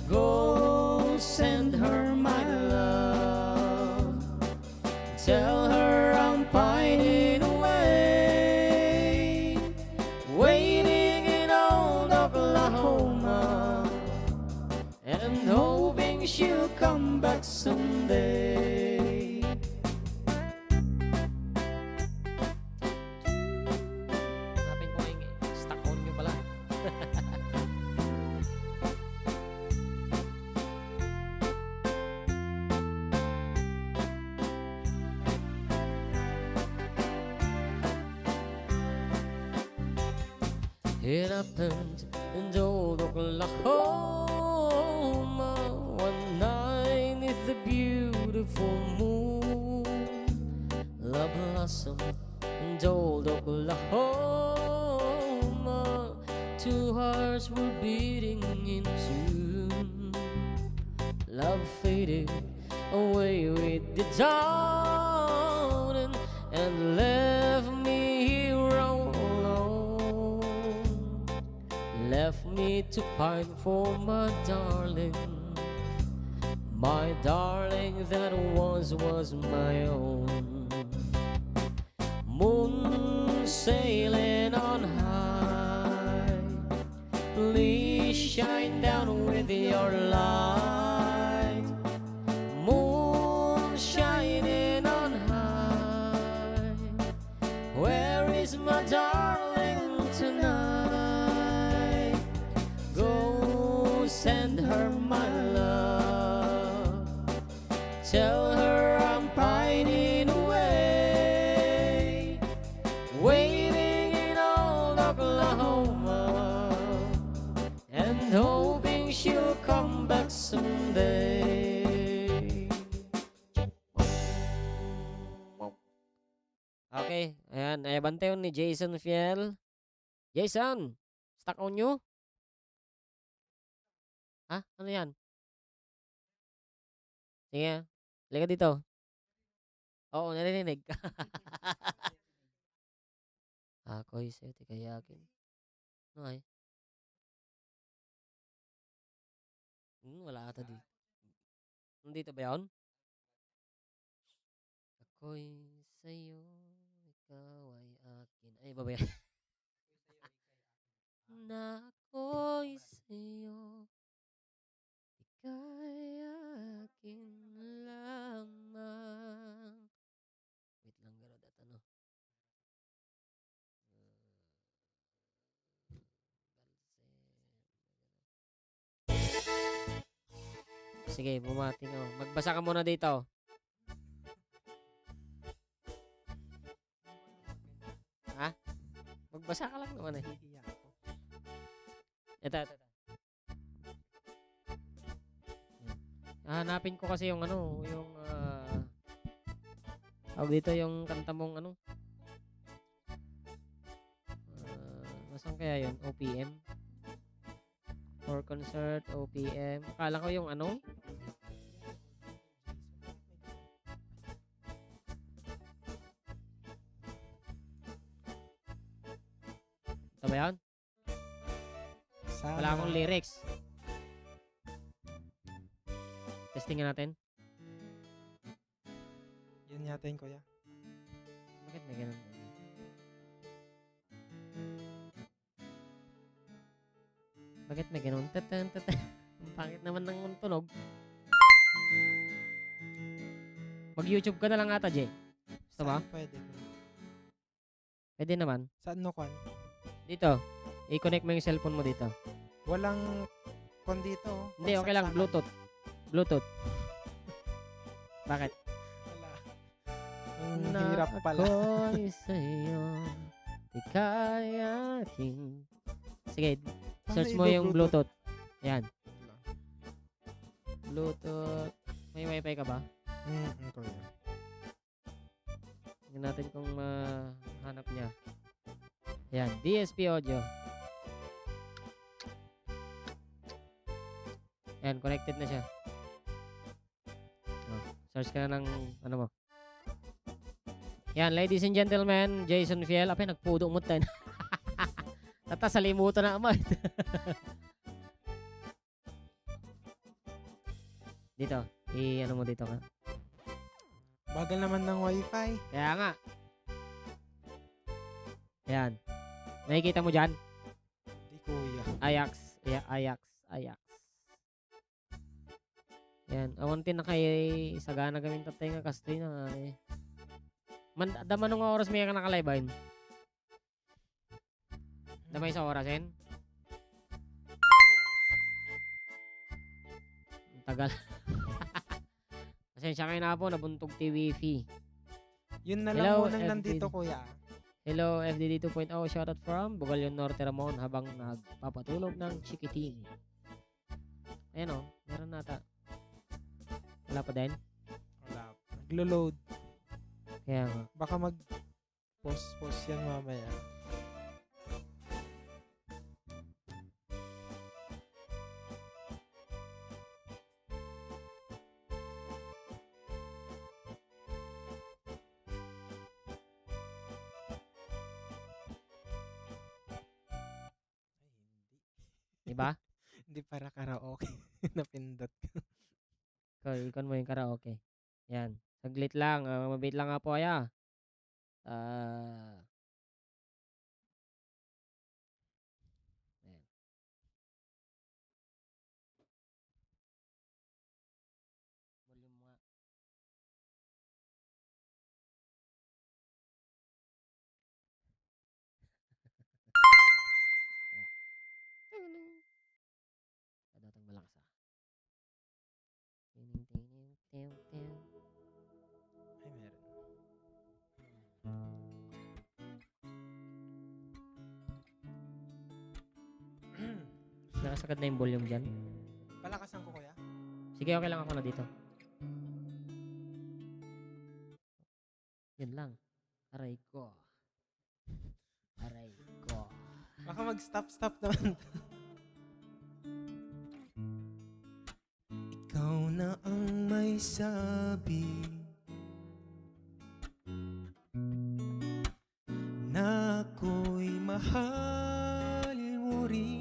Go send her my love. Tell her I'm pining away, waiting in old Oklahoma, and hoping she'll come back someday. Hanapin ko nga yung stock on nyo pala. It happened in old Oklahoma one night neath the beautiful moon. Love blossomed in old Oklahoma. Two hearts were beating in tune. Love faded away with the dawning and left me here all alone. Left me to pine for my darling, my darling that once was my own. Moon sailing on high, please shine down with your light. Moon shining on high, where is my darling tonight? Go send her my love. Tell her I'm pining away, waiting in old Oklahoma, and hoping she'll come back someday. Okay, ayan. Ay, bantayon ni Jason Fiel. Jason, stock on you? Ha? Ano yan? Sige, halika dito. Oo, naririnig. Ako'y sa'yo, di kaya akin. Ano ay? Hmm, wala ata di. Nandito ba yun? Ako'y sa'yo, ikaw ay akin. Ay, iba ba yan? Na ako'y sa'yo, ika'y akin lamang. Wait lang, garod at ano. Sige, bumati ka. Magbasa ka muna dito. Ha? Magbasa ka lang naman eh. Nahihiya ako. Ito, ito, ito. Hahanapin ko kasi yung ano, yung, ah, tawag dito, yung kanta mong ano. Ah, nasaan kaya yun? O P M? For concert, O P M. Akala ko yung ano? Ba yan? Sana. Wala akong lyrics. Testing nga natin. Yan yata yun, kuya. Bakit may ganun? Bakit may ganun? Tatan, tatan. Ang pangit naman ng tunog. Mag-YouTube ka na lang ata, Jay. Gusto mo? Saan pwede, kuya? Pwede naman. Saan no, kwan? Dito. I-connect mo yung cellphone mo dito. Walang kwan dito, oh. Hindi, okay lang. Pagsaksakan. Bluetooth. Bluetooth. Bakit? Wala. Ang hirap pala. Na ako'y sa'yo, di kaya akin. Sige, search mo yung Bluetooth. Paano i-Bluetooth? Yan. Wait lang. Bluetooth. May wifi ka ba? Mm, ito yan. Tingnan natin kung mahanap niya. Yan, D S P audio. Yan, connected na siya. Oh, search ka na ng ano mo. Yan, ladies and gentlemen, Jason Fiel. Apay, nagpudo mo tayo. Tata, salimutan na, ama. Dito. I-ano mo dito ka? Bagal naman ng wifi. Kaya nga. Ayan. Nakikita mo dyan? Hindi, kuya. Ajax. Ay-, Ajax. Ajax. Yan. Awan ti nakaisagana gamin tatay nga kastoy na nga eh. Man, da, mano nga oras may ka nakalive, Ayn? Damay sa orasen? Ang tagal. Pasensya kayo na po, nabuntog ti wifi. Yun na lang munang nandito, kuya. Hello, F D D two point oh. Shoutout from Bugallon Norte, Ramon, habang nagpapatulog ng chikiting. Ayan o, meron nata. Wala pa din? Wala pa. Naglo-load. Kaya nga. Baka mag-pause-pause yan mamaya. Ay, hindi. Di ba? Hindi para karaoke. Napindot ko. Ikaw, ikon mo yung karaoke. Yan. Saglit lang. Ah, mabait lang nga po, aya. Ah. Ayan. Volume nga. Oh. Ting, ting. Kadotang malakas, ah. Ting, ting, ting, ting, ting. Ay, meron. Nakasagad na yung volume dyan. Palakasan ko, kuya? Sige, okay lang ako na dito. Yun lang. Aray ko. Aray ko. Baka mag-stop-stop naman. Ikaw na ang may sabi na ako'y mahal mo rin.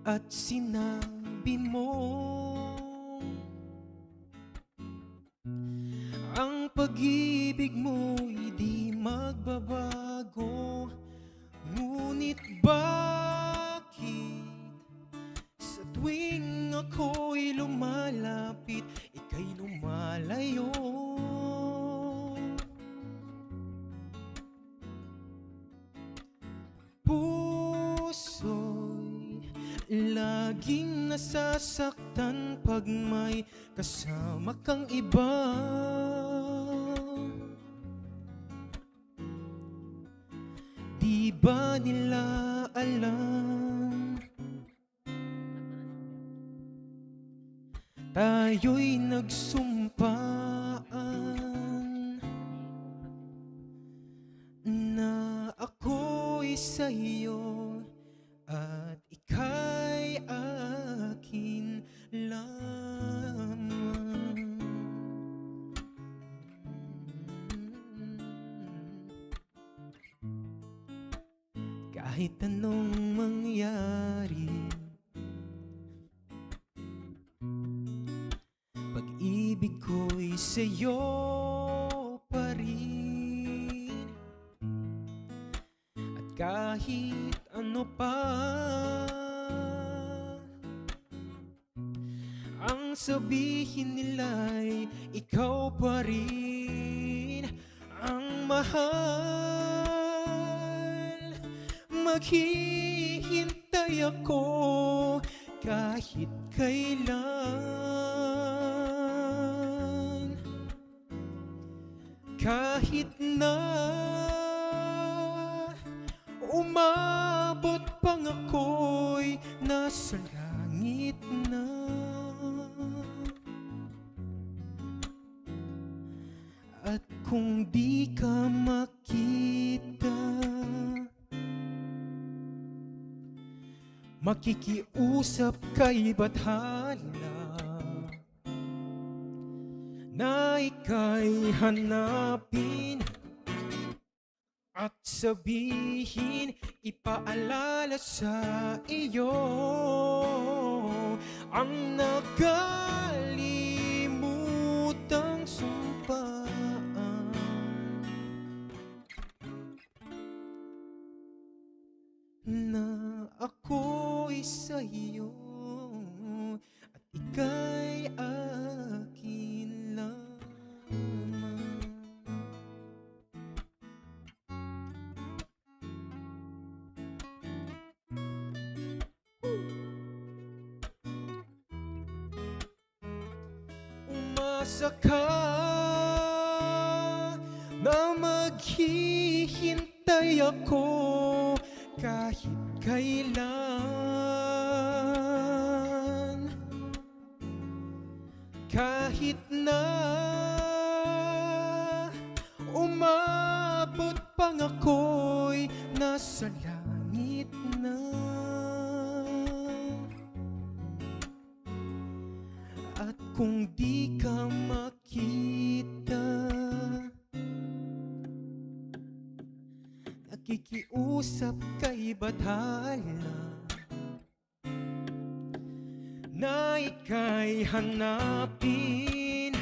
At sinabi mo, ang pag-ibig mo'y di magbabago. Ngunit bakit sa tuwing ako'y lumalapit, ika'y lumalayo? Puso'y laging nasasaktan pag may kasama kang iba. Di ba nila alam? Tayo'y nagsumpaan na ako'y sa'yo at ika'y akin lamang. Kahit anong mangyari, pag-ibig ko'y sa'yo pa rin. At kahit ano pa ang sabihin nila'y, ikaw pa rin ang mahal. Maghihintay ako kahit kailan. Kahit na umabot pang ako'y nasa langit na. At kung di ka makita, makikiusap kay bathala na ika'y hanapin at sabihin, ipaalala sa iyo ang nakalimutang sumpaan. Na ako'y sa'yo at ika'y akin lamang. Umasa ka na maghihintay ako kahit kailan. Kahit na umabot pang ako'y nasa langit na. At kung di ka makita, nakikiusap kay bathala na ika'y hanapin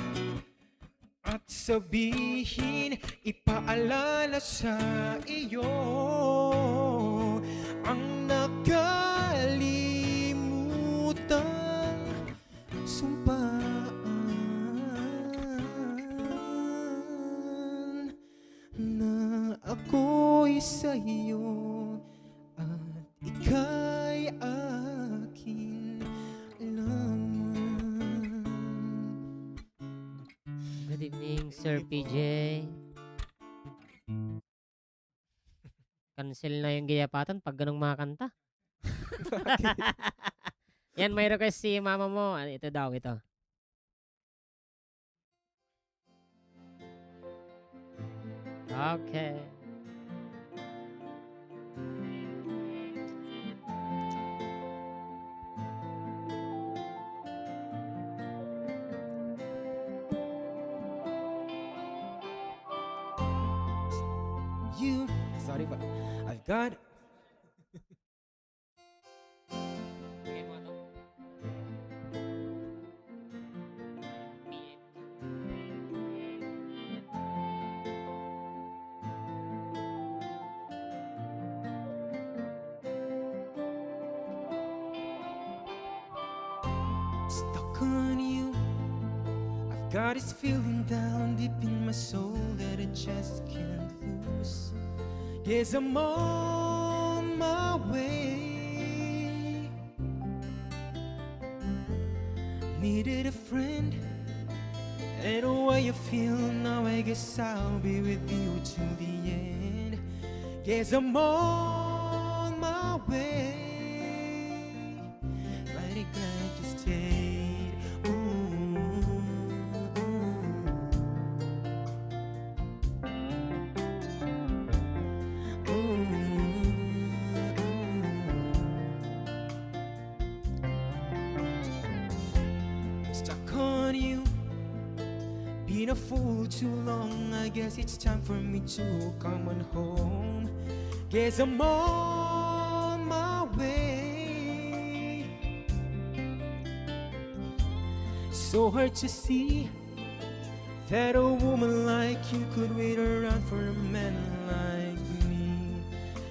at sabihin, ipaalala sa iyo ang nakalimutang sumpaan. Na ako'y sa'yo at ika'y akin lamang. Good evening, Sir P J. Cancel na yung giyapatan pag ganong mga kanta. Yan, may request si mama mo. Ah, ito daw, ito. Okay. You. Sorry pa. I've got. Lagay mo nga to. Stuck on you. I've got this feeling down deep in my soul that I just can't lose. Guess I'm on my way. Needed a friend, and the way I feel now, I guess I'll be with you till the end. Guess I'm on my way. Mighty glad you stayed. Ooh, ooh, ooh. Ooh, ooh, ooh. Stuck on you. Been a fool too long. I guess it's time for me to come on home. Guess I'm on my way. So hard to see that a woman like you could wait around for a man like me.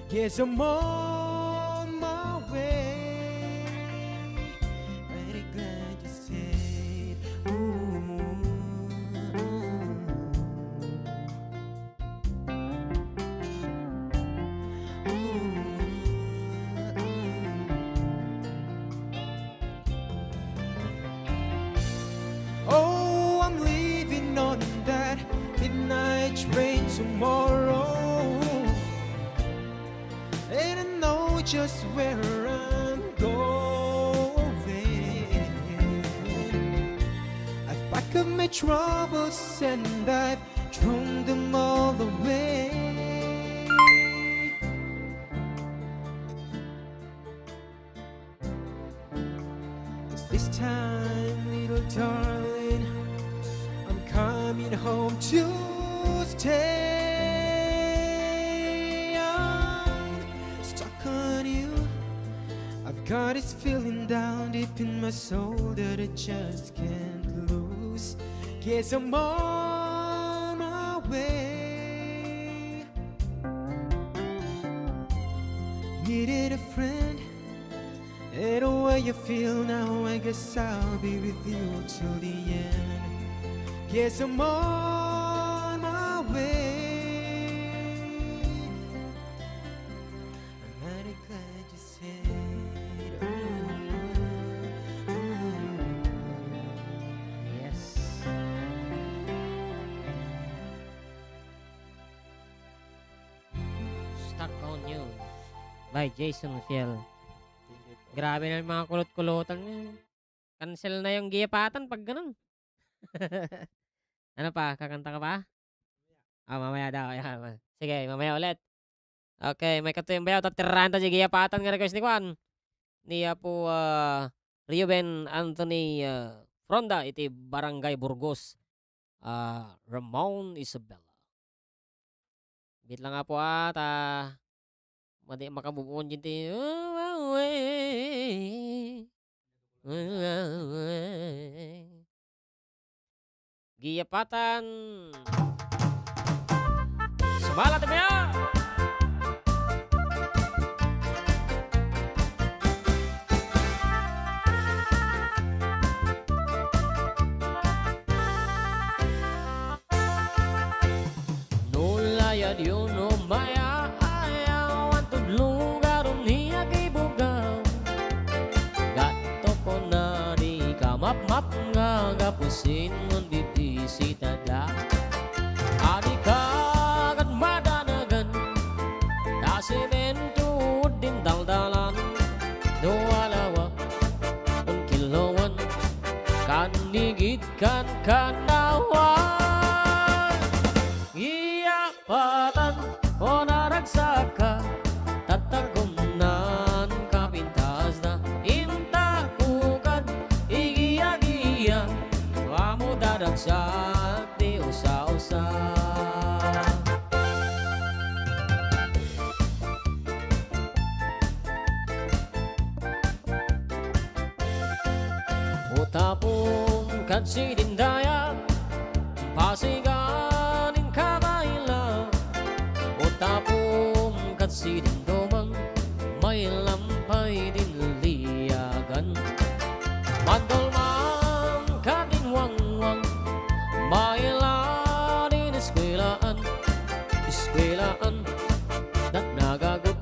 Guess I'm on my way. Very glad you stayed. Ooh. Oh, I'm leaving on that midnight train tomorrow. And I know just where I'm going. I've packed up my troubles and I've thrown them all away. This time, little darling, I'm coming home to stay. I'm stuck on you. I've got this feeling down deep in my soul that I just can't lose. Guess I'm on my way. Needed a friend. And the way you feel now, I guess I'll be with you till the end. Guess I'm on my way. I'm mighty glad you stayed. Yes. Stuck on You by Jason Fiel. Thank you po. Grabe na yung mga kulot-kulotan ngayon. Cancel na yung giyapatan pag ganun. Ano pa? Kakanta ka pa? Ah, mamaya daw. Ayan. Sige, mamaya ulit. Okay, may katuyan bayaw. Tatiranta di giyapatan nga request ni Kwan. Ni Apo, ah, Reuben Anthony, ah, Fronda iti Barangay Burgos. Ah, Ramon Isabela. Bit lang nga po, ah, ta madi makabubuon din ti, giyapatan. Sumala tayo! No layad yo no maya-ayaw, antod lugar ni agibugaw. Gatto ko na di ka mapmap nga gapusin no didisitada. Adi ka ket madanagan, ta simento din daldalan, no alawa, kun kiloan, kan nigit kan kanawan. Giyapatan, o naragsaka, tatagumnan kapintasda. Inta kukad, igiya-giya, amo daragsak ti usa-usa. Utapom kad sidin dayag, pasigan in kabayla. Utapom kad sidin dumang, mailampay din liagan. Madulman kad din wangwang, maila din eskwelaan, eskwelaan, dat nagagut,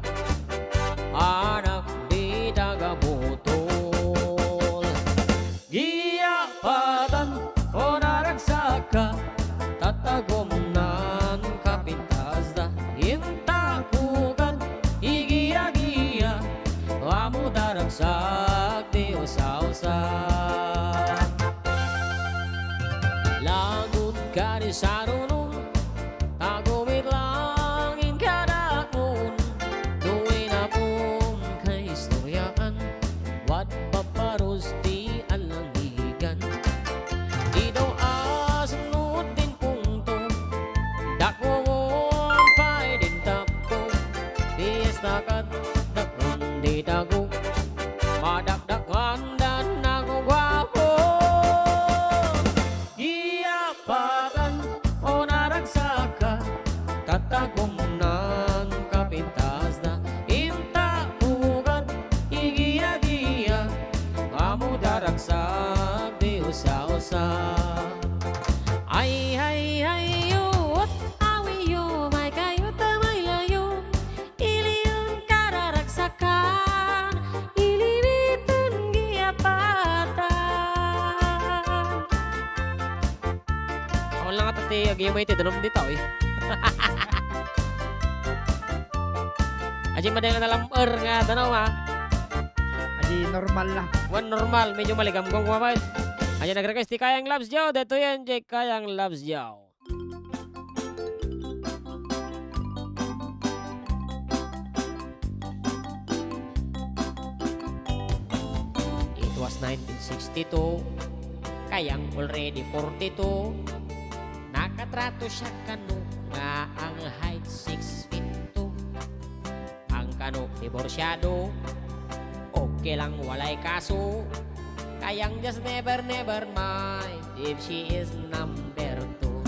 anak di tagabutol. Giyapatan, o naragsaka, tatagumnan kapintasda. Inta kukad, igiya-giya, amo daragsak ti usa-usa. Lagut kadi saruno, tagumit langin kadakon, no inapom kaistoryaan, wadbab parus ti alangigan. Idaw asnod din pungto, dakmoon pay din tappo, ti Madakdakan dan nang guapo. Iya patan o naragsaka, tatagumnan kapintasda. Inta ugat igiagia, amo daragsak di usa-usa. Ay, ay, ay, yo, what are we, yo, may kayo, tamay layo. Ilion kararagsakan, ilibiton giapatan. Ako lang ata ti agiyamay ti danum dita, oy. Aji madeng nga nalam-er nga danum, ha? Aji normal lang. Wen normal, medyo maligamgam koma pay. Aji nag-request ti Kayang Loves Joe, detoy J Kayang Loves Joe. It was nineteen sixty-two, Kayang already forty-two. Nakatrato siya kano nga ang height six feet two. Ang kano diborsyado, okay lang, walay kaso. Kayang just never, never mind if she is number two.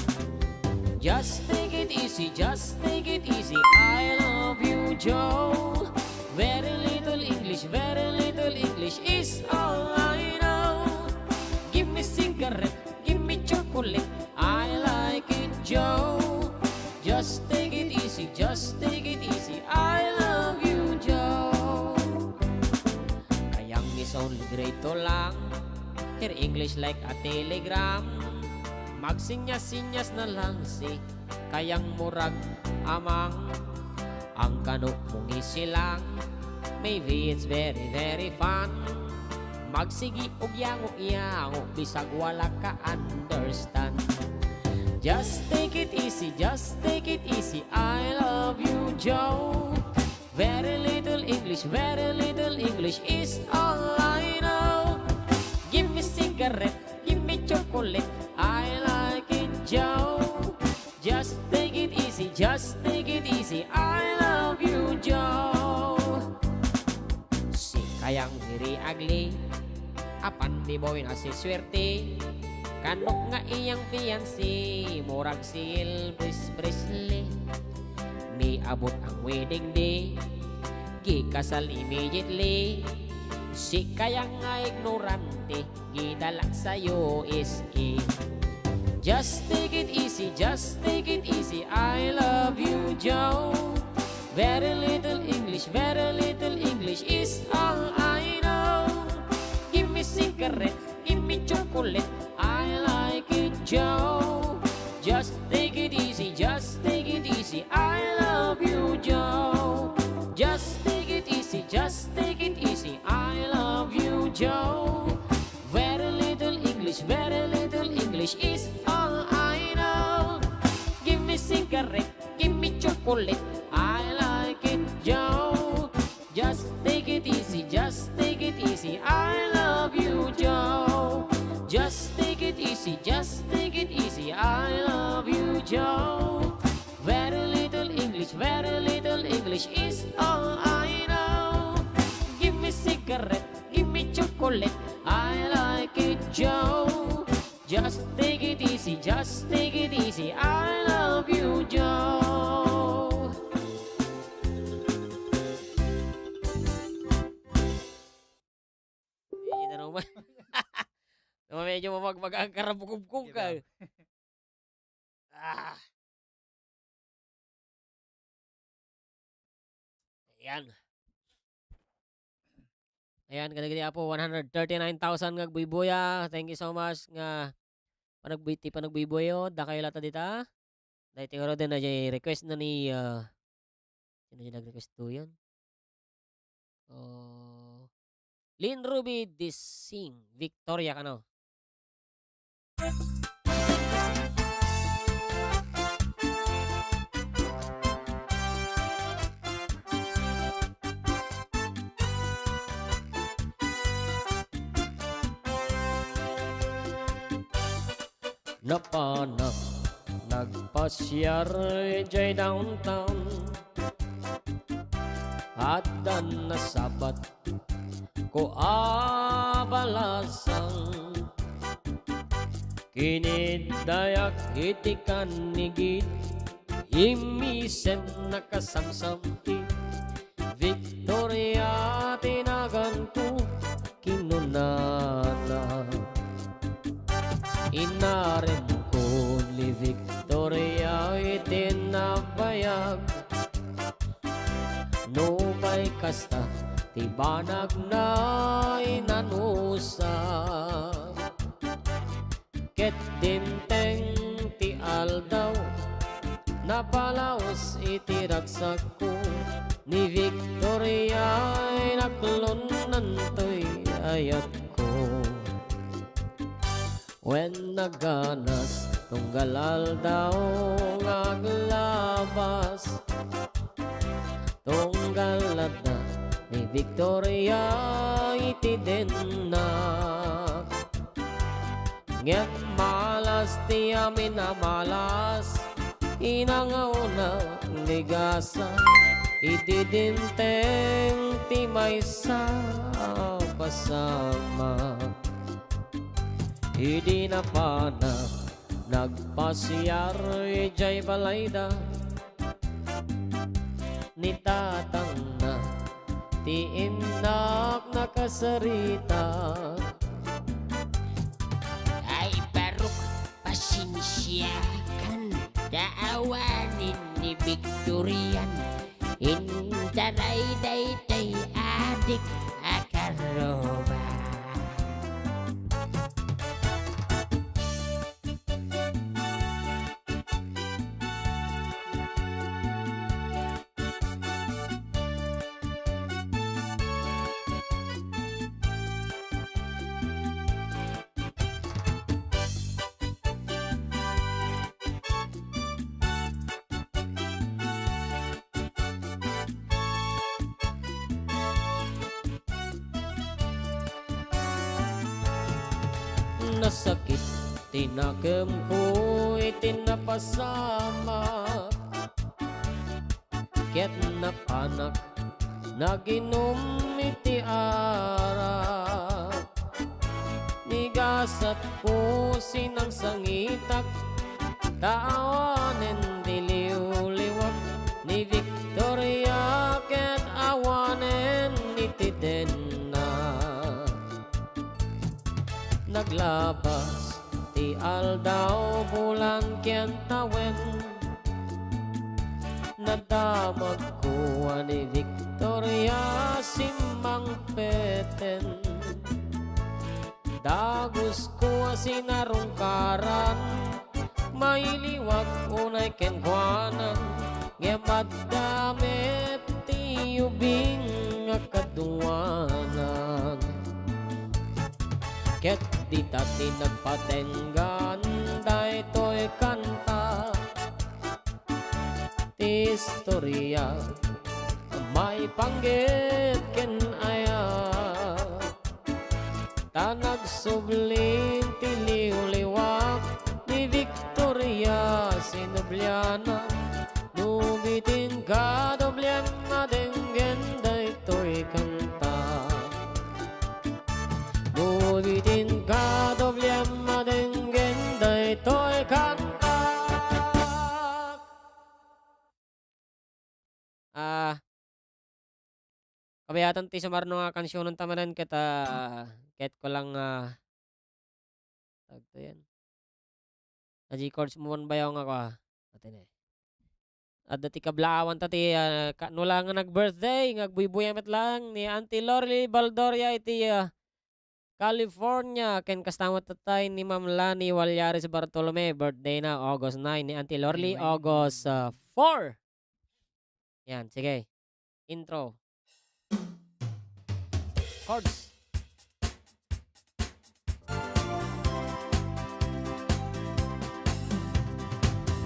Just take it easy, just take it easy. I love you, Joe. Very little English, very little English is all I know. Give me cigarette, give me chocolate. I like it, Joe. Just take it easy, just take it easy. I love you, Joe. Kayang is only grade two lang. Her English like a telegram. Magsinyas-sinyas na lang si Kayang murag amang. Ang kano mungisi lang. Maybe it's very, very fun. Magsigi og yango-yango, bisag wala ka understand. Just take it easy, just take it easy. I love you, Joe. Very little English, very little English is all I know. Give me cigarette, give me chocolate. I like it, Joe. Just take it easy, just take it easy. I love you, Joe. Si Kayang iri agli, apan di boy na si swerte. Kanok nga iyang fiancé, murag si Elvis Presley. Miabot ang wedding day, gikasal immediately. Si Kayang nga ignorante, gidala sa U S A. Just take it easy, just take it easy. I love you, Joe. Very little English, very little English is all I know. Give me cigarette, give me chocolate. I like it, Joe. Just take it easy, just take it easy. I love you, Joe. Just take it easy, just take it easy. I love you, Joe. Very little English, very little English is all I know. Give me cigarette, give me chocolate. I like it, Joe. Just take it easy, just take it easy. I love you, Joe. Just take it easy, just take it easy. I love you, Joe. Very little English, very little English is all I know. Give me cigarette, give me chocolate. I like it, Joe. Just take it easy, just take it easy. I love you, Joe. Medyo na naman. Naman medyo mamagmaga ang karabukubkub ka. Sige daw. Ah. Ayan. Ayan, kadagiti Apo, one hundred thirty-nine thousand nga agbuybuya. Thank you so much nga panagbuy-, ti panagbuybuyo. Dakayo latta dita. Daytoy ngaruden, request na ni, ah, sino ti nag-request to yan? Oh, Lynn Ruby Dising, Victoria kano. Napanak nagpasiar idiay downtown. Addan nasabat, Ko a balasang, kiniddayak iti kannigit, immisem nakasamsamkit. Victoria ti naganko, kinunana. Inaremko ni Victoria iti nabayag. Nupay kasta ti banagna, inanusag. Ket dimteng ti aldaw, napalaos iti ragsakko, ni Victoria ay naklonnantoy ayatko. Wen naganas, tunggal aldaw nga aglabas, tunggal adda ni Victoria iti denna. Ngem malas ti amin a malas, inangaw na ni gasa, iti dimteng ti maysa a pasamak. Idi napanak, nagpasiar idiay balayda. Ni tatangna, ti innak nakasarita. Ay, barok, pasensiakan ta awanen ni Victorian. Intaray daytoy adik a karoma. Nasakit ti nakemko iti napasamak, ket napanak naginum iti arak. Ni gasatko sinangsangitak, ta awanen ti liwliwak ni Victoria ket awanen iti denna. Naglabas ti aldaw, bulan ken tawen. Nadamagko a ni Victoria simmangpeten. Dagusko a sinarungkaran, mailiwak unay kenkuana, ngem adda met ti ubing a kaduanan. Ket dita ti nagpatenggan daytoy kanta. Ti istoria maipanggep ken ayat. Ta nagsubli ti liwliwak ni Victoria sinubliana. No bitin kadubliem a denggen daytoy kanta. No bitin kadubliem a denggen daytoy kanta. Ah, kabayatan ti sumarno nga kansionen ta manen ket, ah, ket ko lang, ah, tagto yan. Adiay chords mo man bayaw nga kua. Ate ne. Adda ti kablaawan ta ti, ah, ka-, no la nga nag-birthday, nga agbuybuya met lang ni Auntie Lorly Baldoria iti, ah, California, ken kasta met tattay ni Ma'am Lani Walyares Bartolome, birthday na, August nine, ni Auntie Lorly, August, ah, four. Yan, sige. Intro. Chords.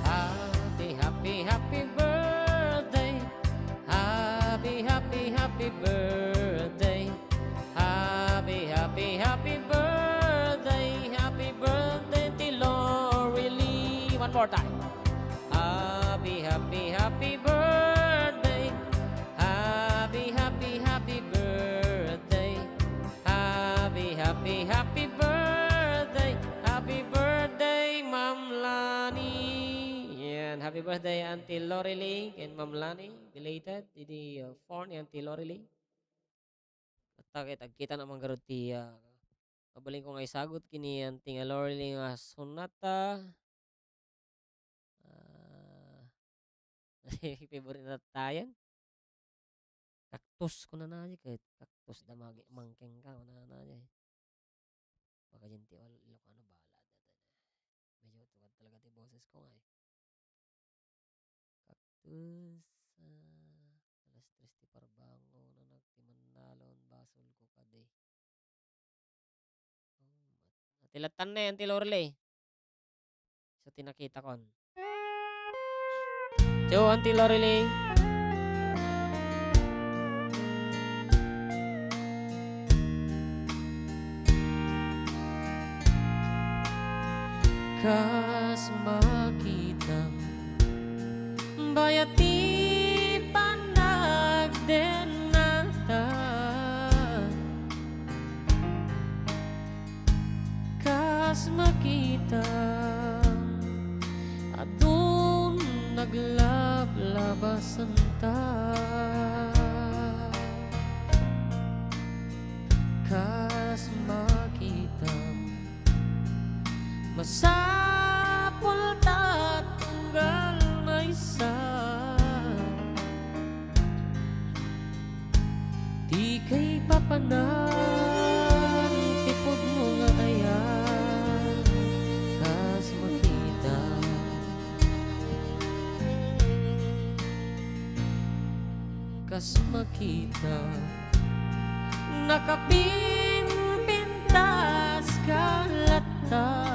Happy, happy, happy birthday. Happy, happy, happy birthday. Happy, happy, happy birthday. Happy birthday ti Lorly. One more time. Happy, happy, happy birthday. Happy, happy, happy birthday. Happy, happy birthday, happy birthday, Ma'am Lani. Yan, happy birthday, Auntie Lorelei and Ma'am Lani. Belated, idi, uh, four ni Auntie Lorelei. At takit, agkita na man garud ti, ah, mabalin ko nga isagut kini Auntie nga Lorelei nga sonata. Ah, favorite na tayan. Cactus, kunana di ket cactus da magi-, mangkeng ka, kunana di. Baka dyan ti Ilocano, bahala data. Medyo tukad talaga ti boses ko nga eh. Cactus, ah, alas tres ti parbango, nanak ti mannalon, basol ko kadi. Oh, mat-, ati lattan na yan, ti Lorelei. So, tinakita kon. Joe, Auntie Lorelei. Kas makitam, bayat ti panagdennata. Kas makitam, adun naglablabasanta. Kas makitam, masapul ta tunggal maysa. Ti kaipapanan ti pudno nga ayan, kas makita. Kas makita, nakapimpintas ka latta.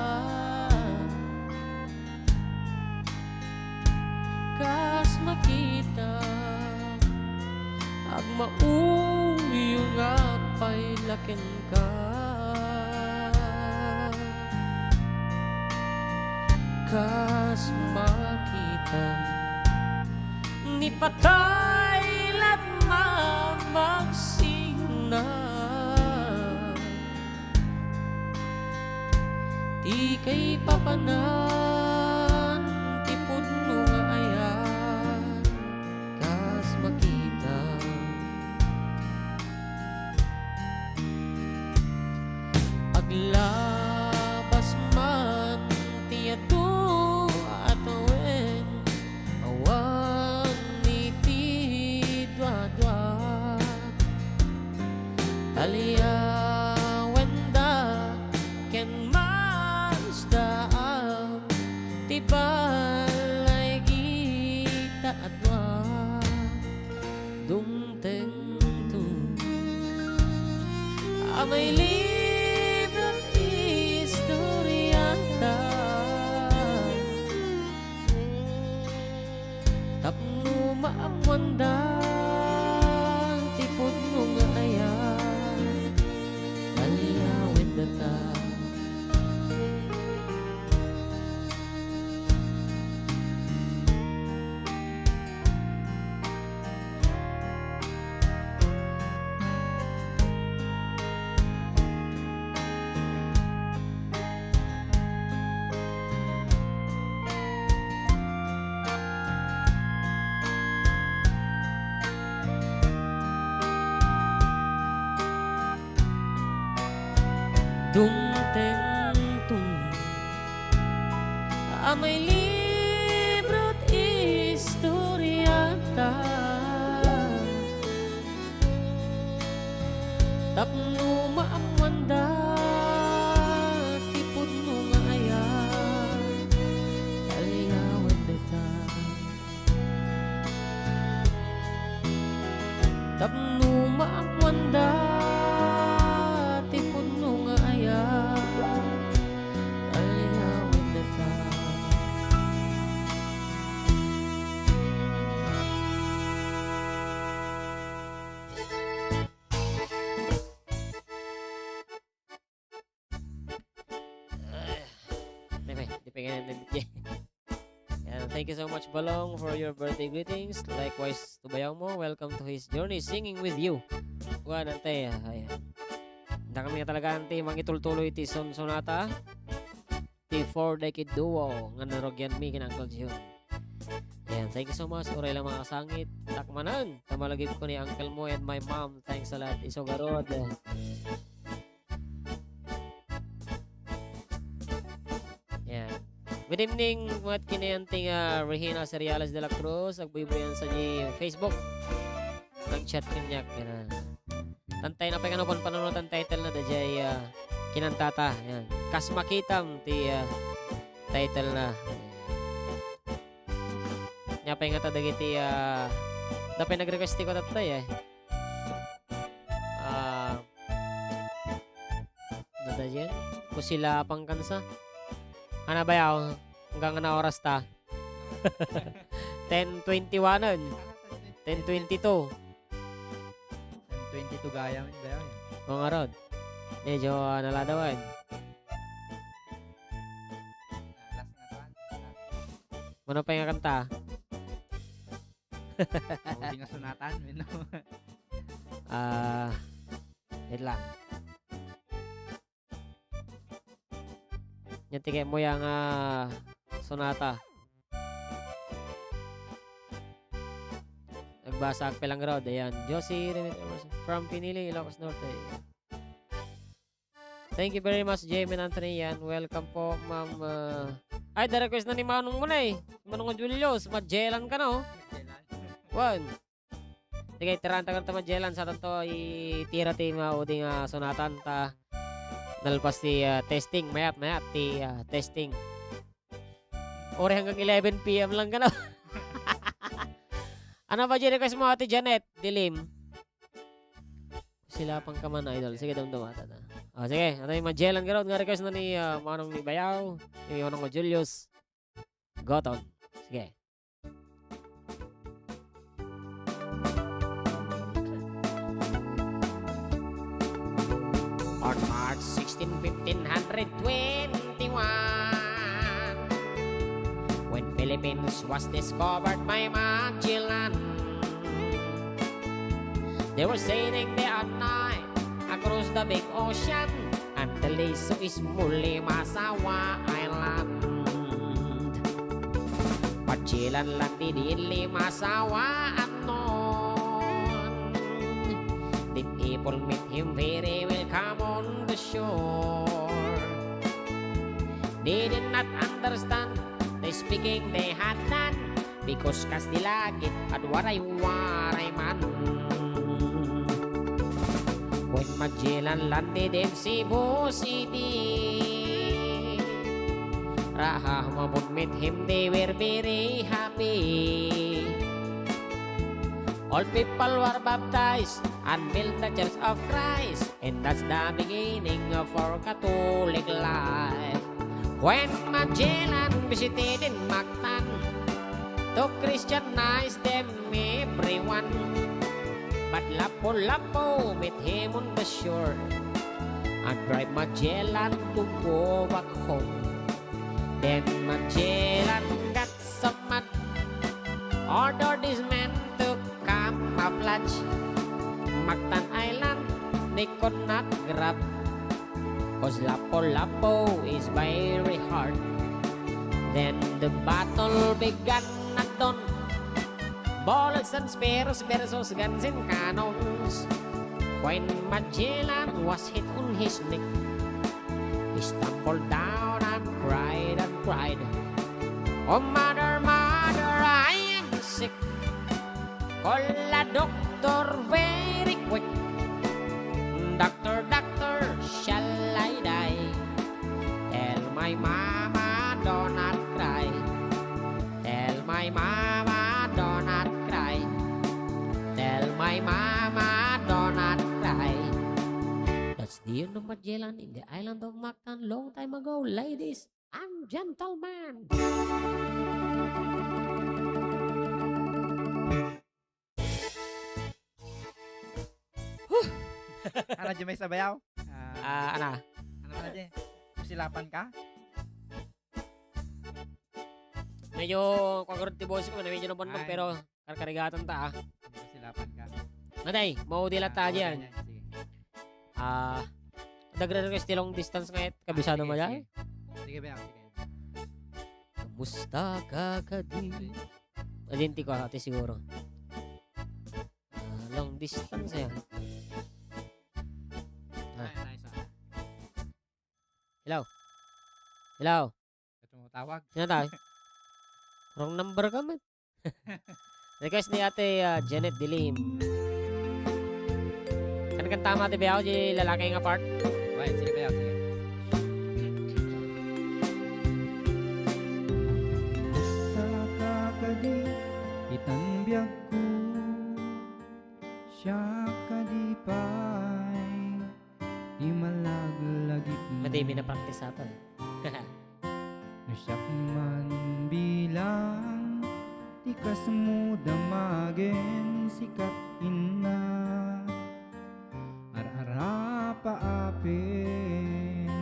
Kas makita, agmauyong pay la kenka. Kas makita, ni patay lat mamagsigna. Ti kaipapanan ti pudno nga ayan, kas makita. Aglabas man ti adu a tawen, awan iti duadua. Aliawenda ken masdaam ti balay gita a dua. Dumtengto a mailibrot istoriata. Tapno maammoanda ti pudno nga ayan, aliawendata. Dumtengto a mailibrot istoriata. Tapno maammoanda ti pudno nga ayan, aliawendata. Tapno maammoanda ti pudno nga ayan, aliawendata. Ay, di pa, di pa nga na-, Yan, thank you so much, Balong, for your birthday greetings. Likewise to Bayaw mo, welcome to his journey, singing with you. Kuan, ante, ah, ayan. Dakami nga talaga ti mangitultuloy ti son-, sonata. Ti For the Kid Duo nga narugyan mi ken Uncle Jun. Ayan, thank you so much. Uray lang makasangit. Takmanan. Ta malagipko ni uncle mo and my mom. Thanks a lot. Isu garud. Ayan. Good evening, mga kinayanting, ah, Regina Cereales de la Cruz. Agbuybuyan sa di Facebook. Nag-chat kaniak, gana. Tantay na pay kano kon panuno tan title na dayjay, ah, kinantata. Yan. Kas makitam ti, ah, title na. Nya pay ngata dagiti, ah, da pay nag-request ti kutatay, eh. Ah, ano da dyan? Kusilapan kansa. Ano ba yaw? Hanggang na oras ta? Ten twenty-one. Ten twenty-two. Ten twenty-two gayam, gayam. O nga, Rod. Medyo, ah, naladawan. Last na pa. Ano pa yung kanta? Hindi nga sunatan, you know. Ah, wait lang. Yan, tigay mo yung, ah, sonata. Nagbasa ak pelang road. Ayan. Josie Remit from Pinili, Ilocos Norte. Thank you very much, J M and Anthony. Yan. Welcome po, ma'am. Ah, ay, da-request na ni Manong mo na eh. Manong Julius, Magellan ka, no? One. Sige, tiranta ka ta Magellan, sa tanto, itira ti maudi nga sunatan ta nalpas ti, ah, testing, mayat, mayat ti, ah, testing. Ore hanggang eleven P M lang ka na. Ano ba di request mo, Ate Janet Dilim? Sila pang kaman, idol. Sige, damdama ta na. Ah, sige, ano yung Magellan ka nga request na ni, ah, Manong ni Bayaw, ni Manong Julius Goton. Sige. On March sixteen, fifteen hundred twenty-one, when Philippines was discovered by Magellan, they were sailing day and night across the big ocean until they saw a small Limasawa Island. Magellan landed in Limasawa at noon. The people meet him very welcome on the shore. They did not understand the speaking they had done, because kas di lagit, agwaray-waray man. When Magellan landed in Cebu City, Rahahum upon meet him, they were very happy. All people were baptized and built the Church of Christ, and that's the beginning of our Catholic life. When Magellan visited in Mactan to Christianize them everyone, but Lapu-Lapu met him on the shore and drive Magellan to go back home. Then Magellan got so mad, ordered his men to camouflage. Mactan Island they could not grab, 'cause Lapu-Lapu is very hard. Then the battle began at dawn. Bullets and spears versus guns and cannons. When Magellan was hit on his neck, he stumbled down and cried and cried, "Oh, mother, mother, I am sick. Call a doctor very quick. Doctor, doctor, shall I die? Tell my mama, do not cry. Tell my mama, do not cry. Tell my mama, do not cry." That's the end of Magellan in the island of Mactan long time ago, ladies and gentlemen. Ano, Jemay Sabayaw? Ah, Ah, ana. Ano ka na, Je? Kusilapan ka? Medyo kagurut ti boses ko, medyo nabandog, Ay. Pero karkarigatan ta, ah. Kusilapan ka. Naday, maudi lang ta Ah, diyan. Sige. Ah, Nagre-request ti long distance nga kabisado mo dyan? Sige, sige. Sige, Bea, sige. Kumusta ka kadi? Sige. Alin ti ko, ate, siguro. Ah, long distance, eh. Ah. Ay, nice, ah. Hello? Hello? Ito mo tawag? Sino tayo? Wrong number ka, man. Request ni Ate, ah, Janet Dilim. Kan kanta mo, Ate Bea, di lalaki nga part? Right, sige, Bea, sige. Basta ka kadi, itan biagko, siak kadi pay, di malaglagip mo. Madi, minapractice ato, eh. No siak man bilang ti kasmo damagen sikat inna, ar-arapa apen.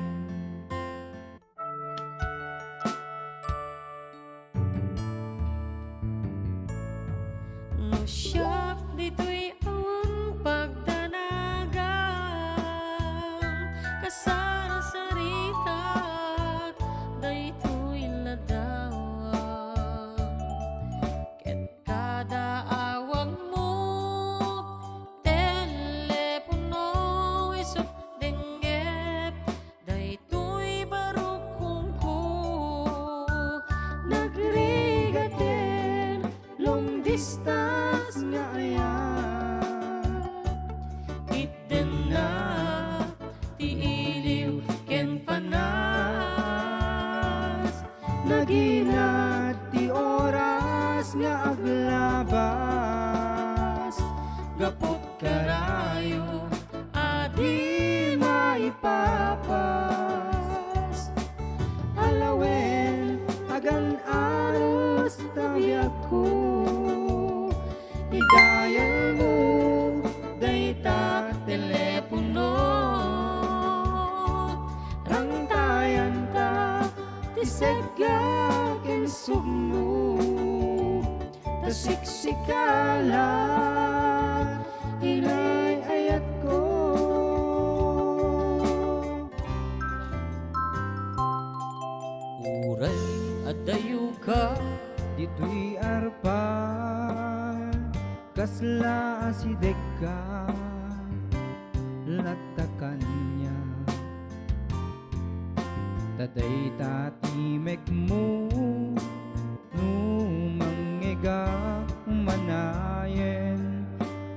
No siak ditoy awan pagdanagan, kasarasaritak daytoy ladawan. Ket kada awagmo, telepono, isut dengngep, daytoy barukongko. Nagrigaten long distance nga ayat. Itdenna ti iliw ken panas. Naginat ti oras nga aglabas. Gaput karayo a di maipapas. Alawen, agan-anos ta biagko. Idayalmo dayta telepono. Rangtayanta ti segga ken sugno. Ta siksika la ti inay-ayatko. Uray adayo ka ditoy arpan, kasla asidegka latta kaniak. Ta dayta ti mekmo, no mangngegak manayen,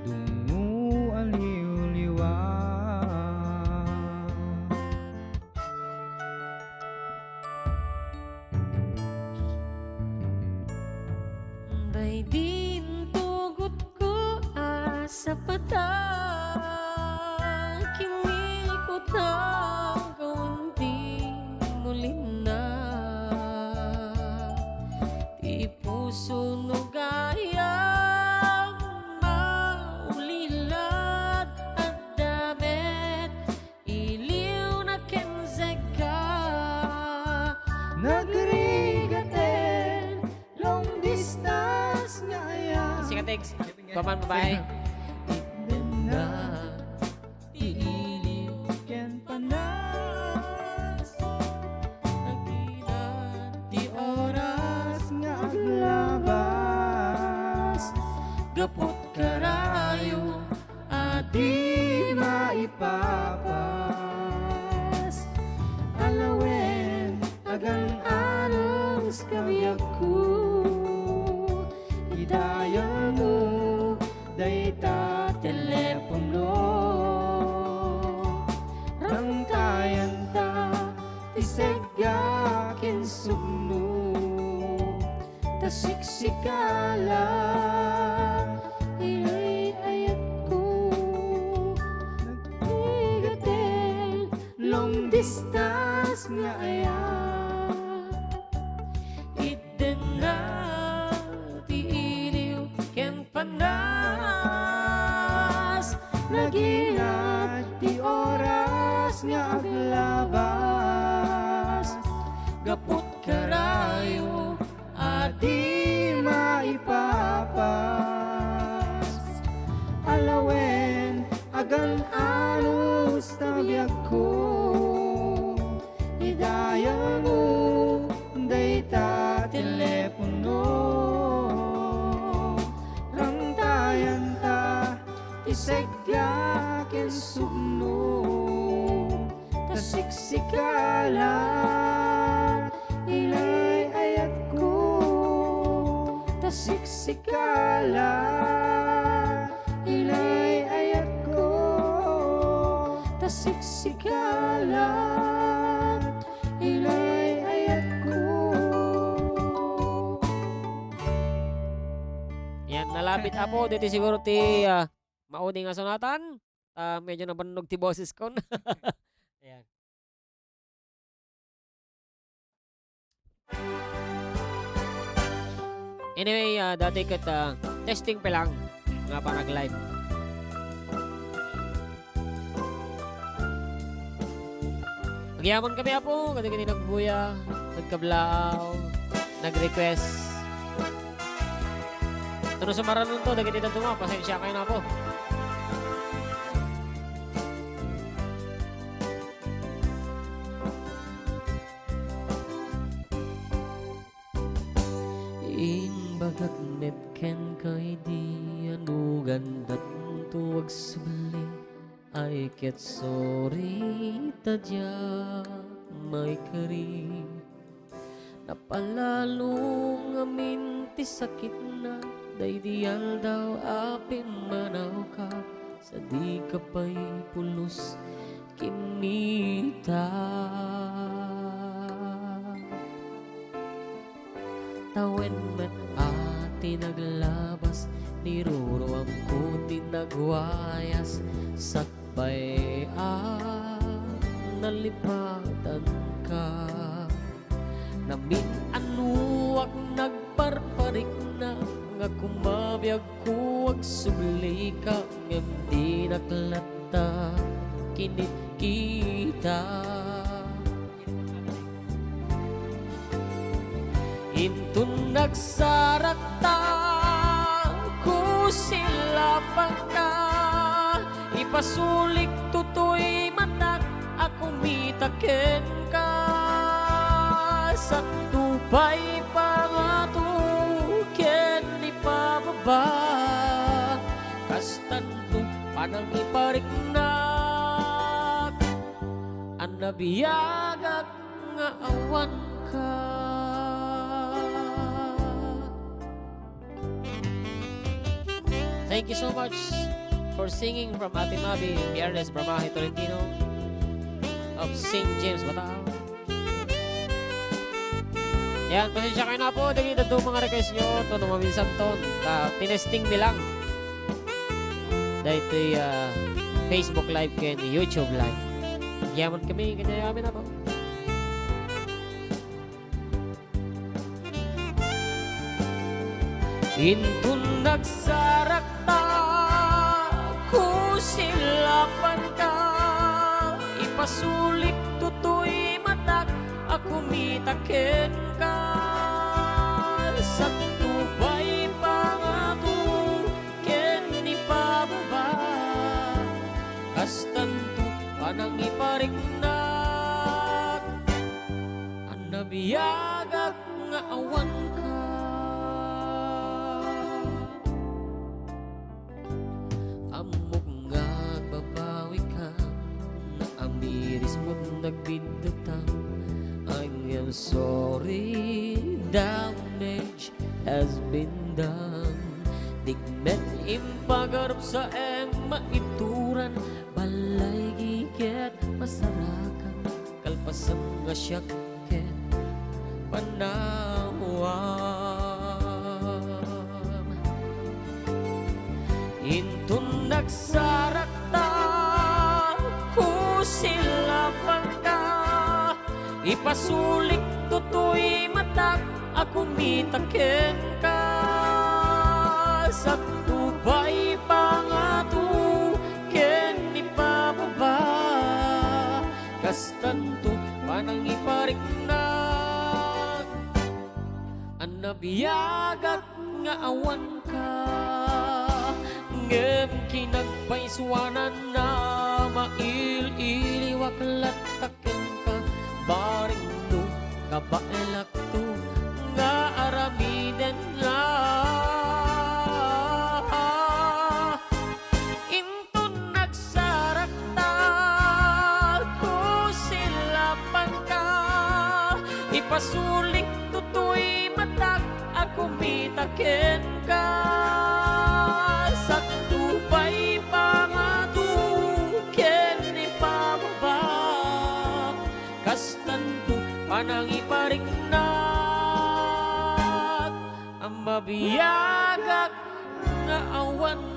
dungngo a liwliwa. Daydi intugotko a sapata, kinikuta gawan ti mulina. Ti puso no gayam maulilad, adda met iliwna ken zegga. Nagrigaten long distance nga ayat. Sika, Tegs. Paman, babae. Itdenna ti iliw ken panas. Naginat ti oras nga aglabas. Gaput karayo a di maipapas. Alawen, agan-anos ka biagko. Idayalmo dayta telepono. Rangtayanta ti segga ken sugno. Ta siksika la ti inay-ayatko. Nagrigaten long distance nga ayat. Itdenna ti iliw ken panas. Naginat ti oras nga aglabas. Gaput karayo a di maipapas. Alawen, agan-anos ta biagko. Sikala, ilay ayatko, ta siksikala, ilay ayatko, ta siksikala, ilay ayatko. Yan, nalapit, Apo, dito siguro ti, ah, maudi nga sunatan. Ah, medyo nabannog ti boses kon. Ayan. Anyway, ah, dati ket, ah, testing pa lang nga panag-live. Agyamankami, Apo, kadagiti nagbuya, nagkablaaw, nag-request. Ito na sumaranonto, dagiti dadduma, pasensiakayon, Apo. Imbagak met kenka idi anugandanto agsubli, ay ket sori ta diak maikari. Napalalo ngamin ti sakitna, daydi aldaw a pimmanawka, sadika pay pulos kinita. Tawen met a ti naglabas, niruruamko ti nagwayas, sakbay a nalipatanka. Namin-annoak nagparpariknak nga kumabiag ko agsublika, ngem dinak latta kinitkita. Inton nagsarakta, kusilapanka, ipasulik toy matak a kumita kenka. Saktupay pangato ken ipababa, kastanto panangipariknak a nabiagak nga awanka. Thank you so much for singing from Ate Mabi Viernes, Bramahe Tolentino of Saint James, Bataan. Yan, pasensiakayon, Apo, dagiti dadduma nga request nyo, to no maminsan ton, ta tinesting mi lang. Daytoy, ah, Facebook Live ken YouTube Live. Agyamanmi, kaniayo amin, Apo. Inton nagsarakta, kusilapanka, ipasulik toy matak a kumita kenka. Saktupay pangato ken ipababa, kastanto panangipariknak a nabiagak nga awanka. Ammok nga agbabawika, naamirismot nagbiddutang. I am sorry, damage has been done. Dikmet impagarup sa em maituran, balay giket masarakan, kalpasan nga siak ket panawam. Inton nagsarakta, kusilapanka, ipasulik toy matak a kumita kenka. Saktupay pangato ken ipababa, kastanto panangipariknak a nabiagak nga awanka. Ngem kinagpaysuanan a mail-iliwak latta kenka, bareng no kabaelakto nga aramidenna. Inton nagsarakta, ko Suling toy matak a kumita kenka. Sakto pay pangato ken ni pababa. Kastanto panangipariknak a mabiagak nga awan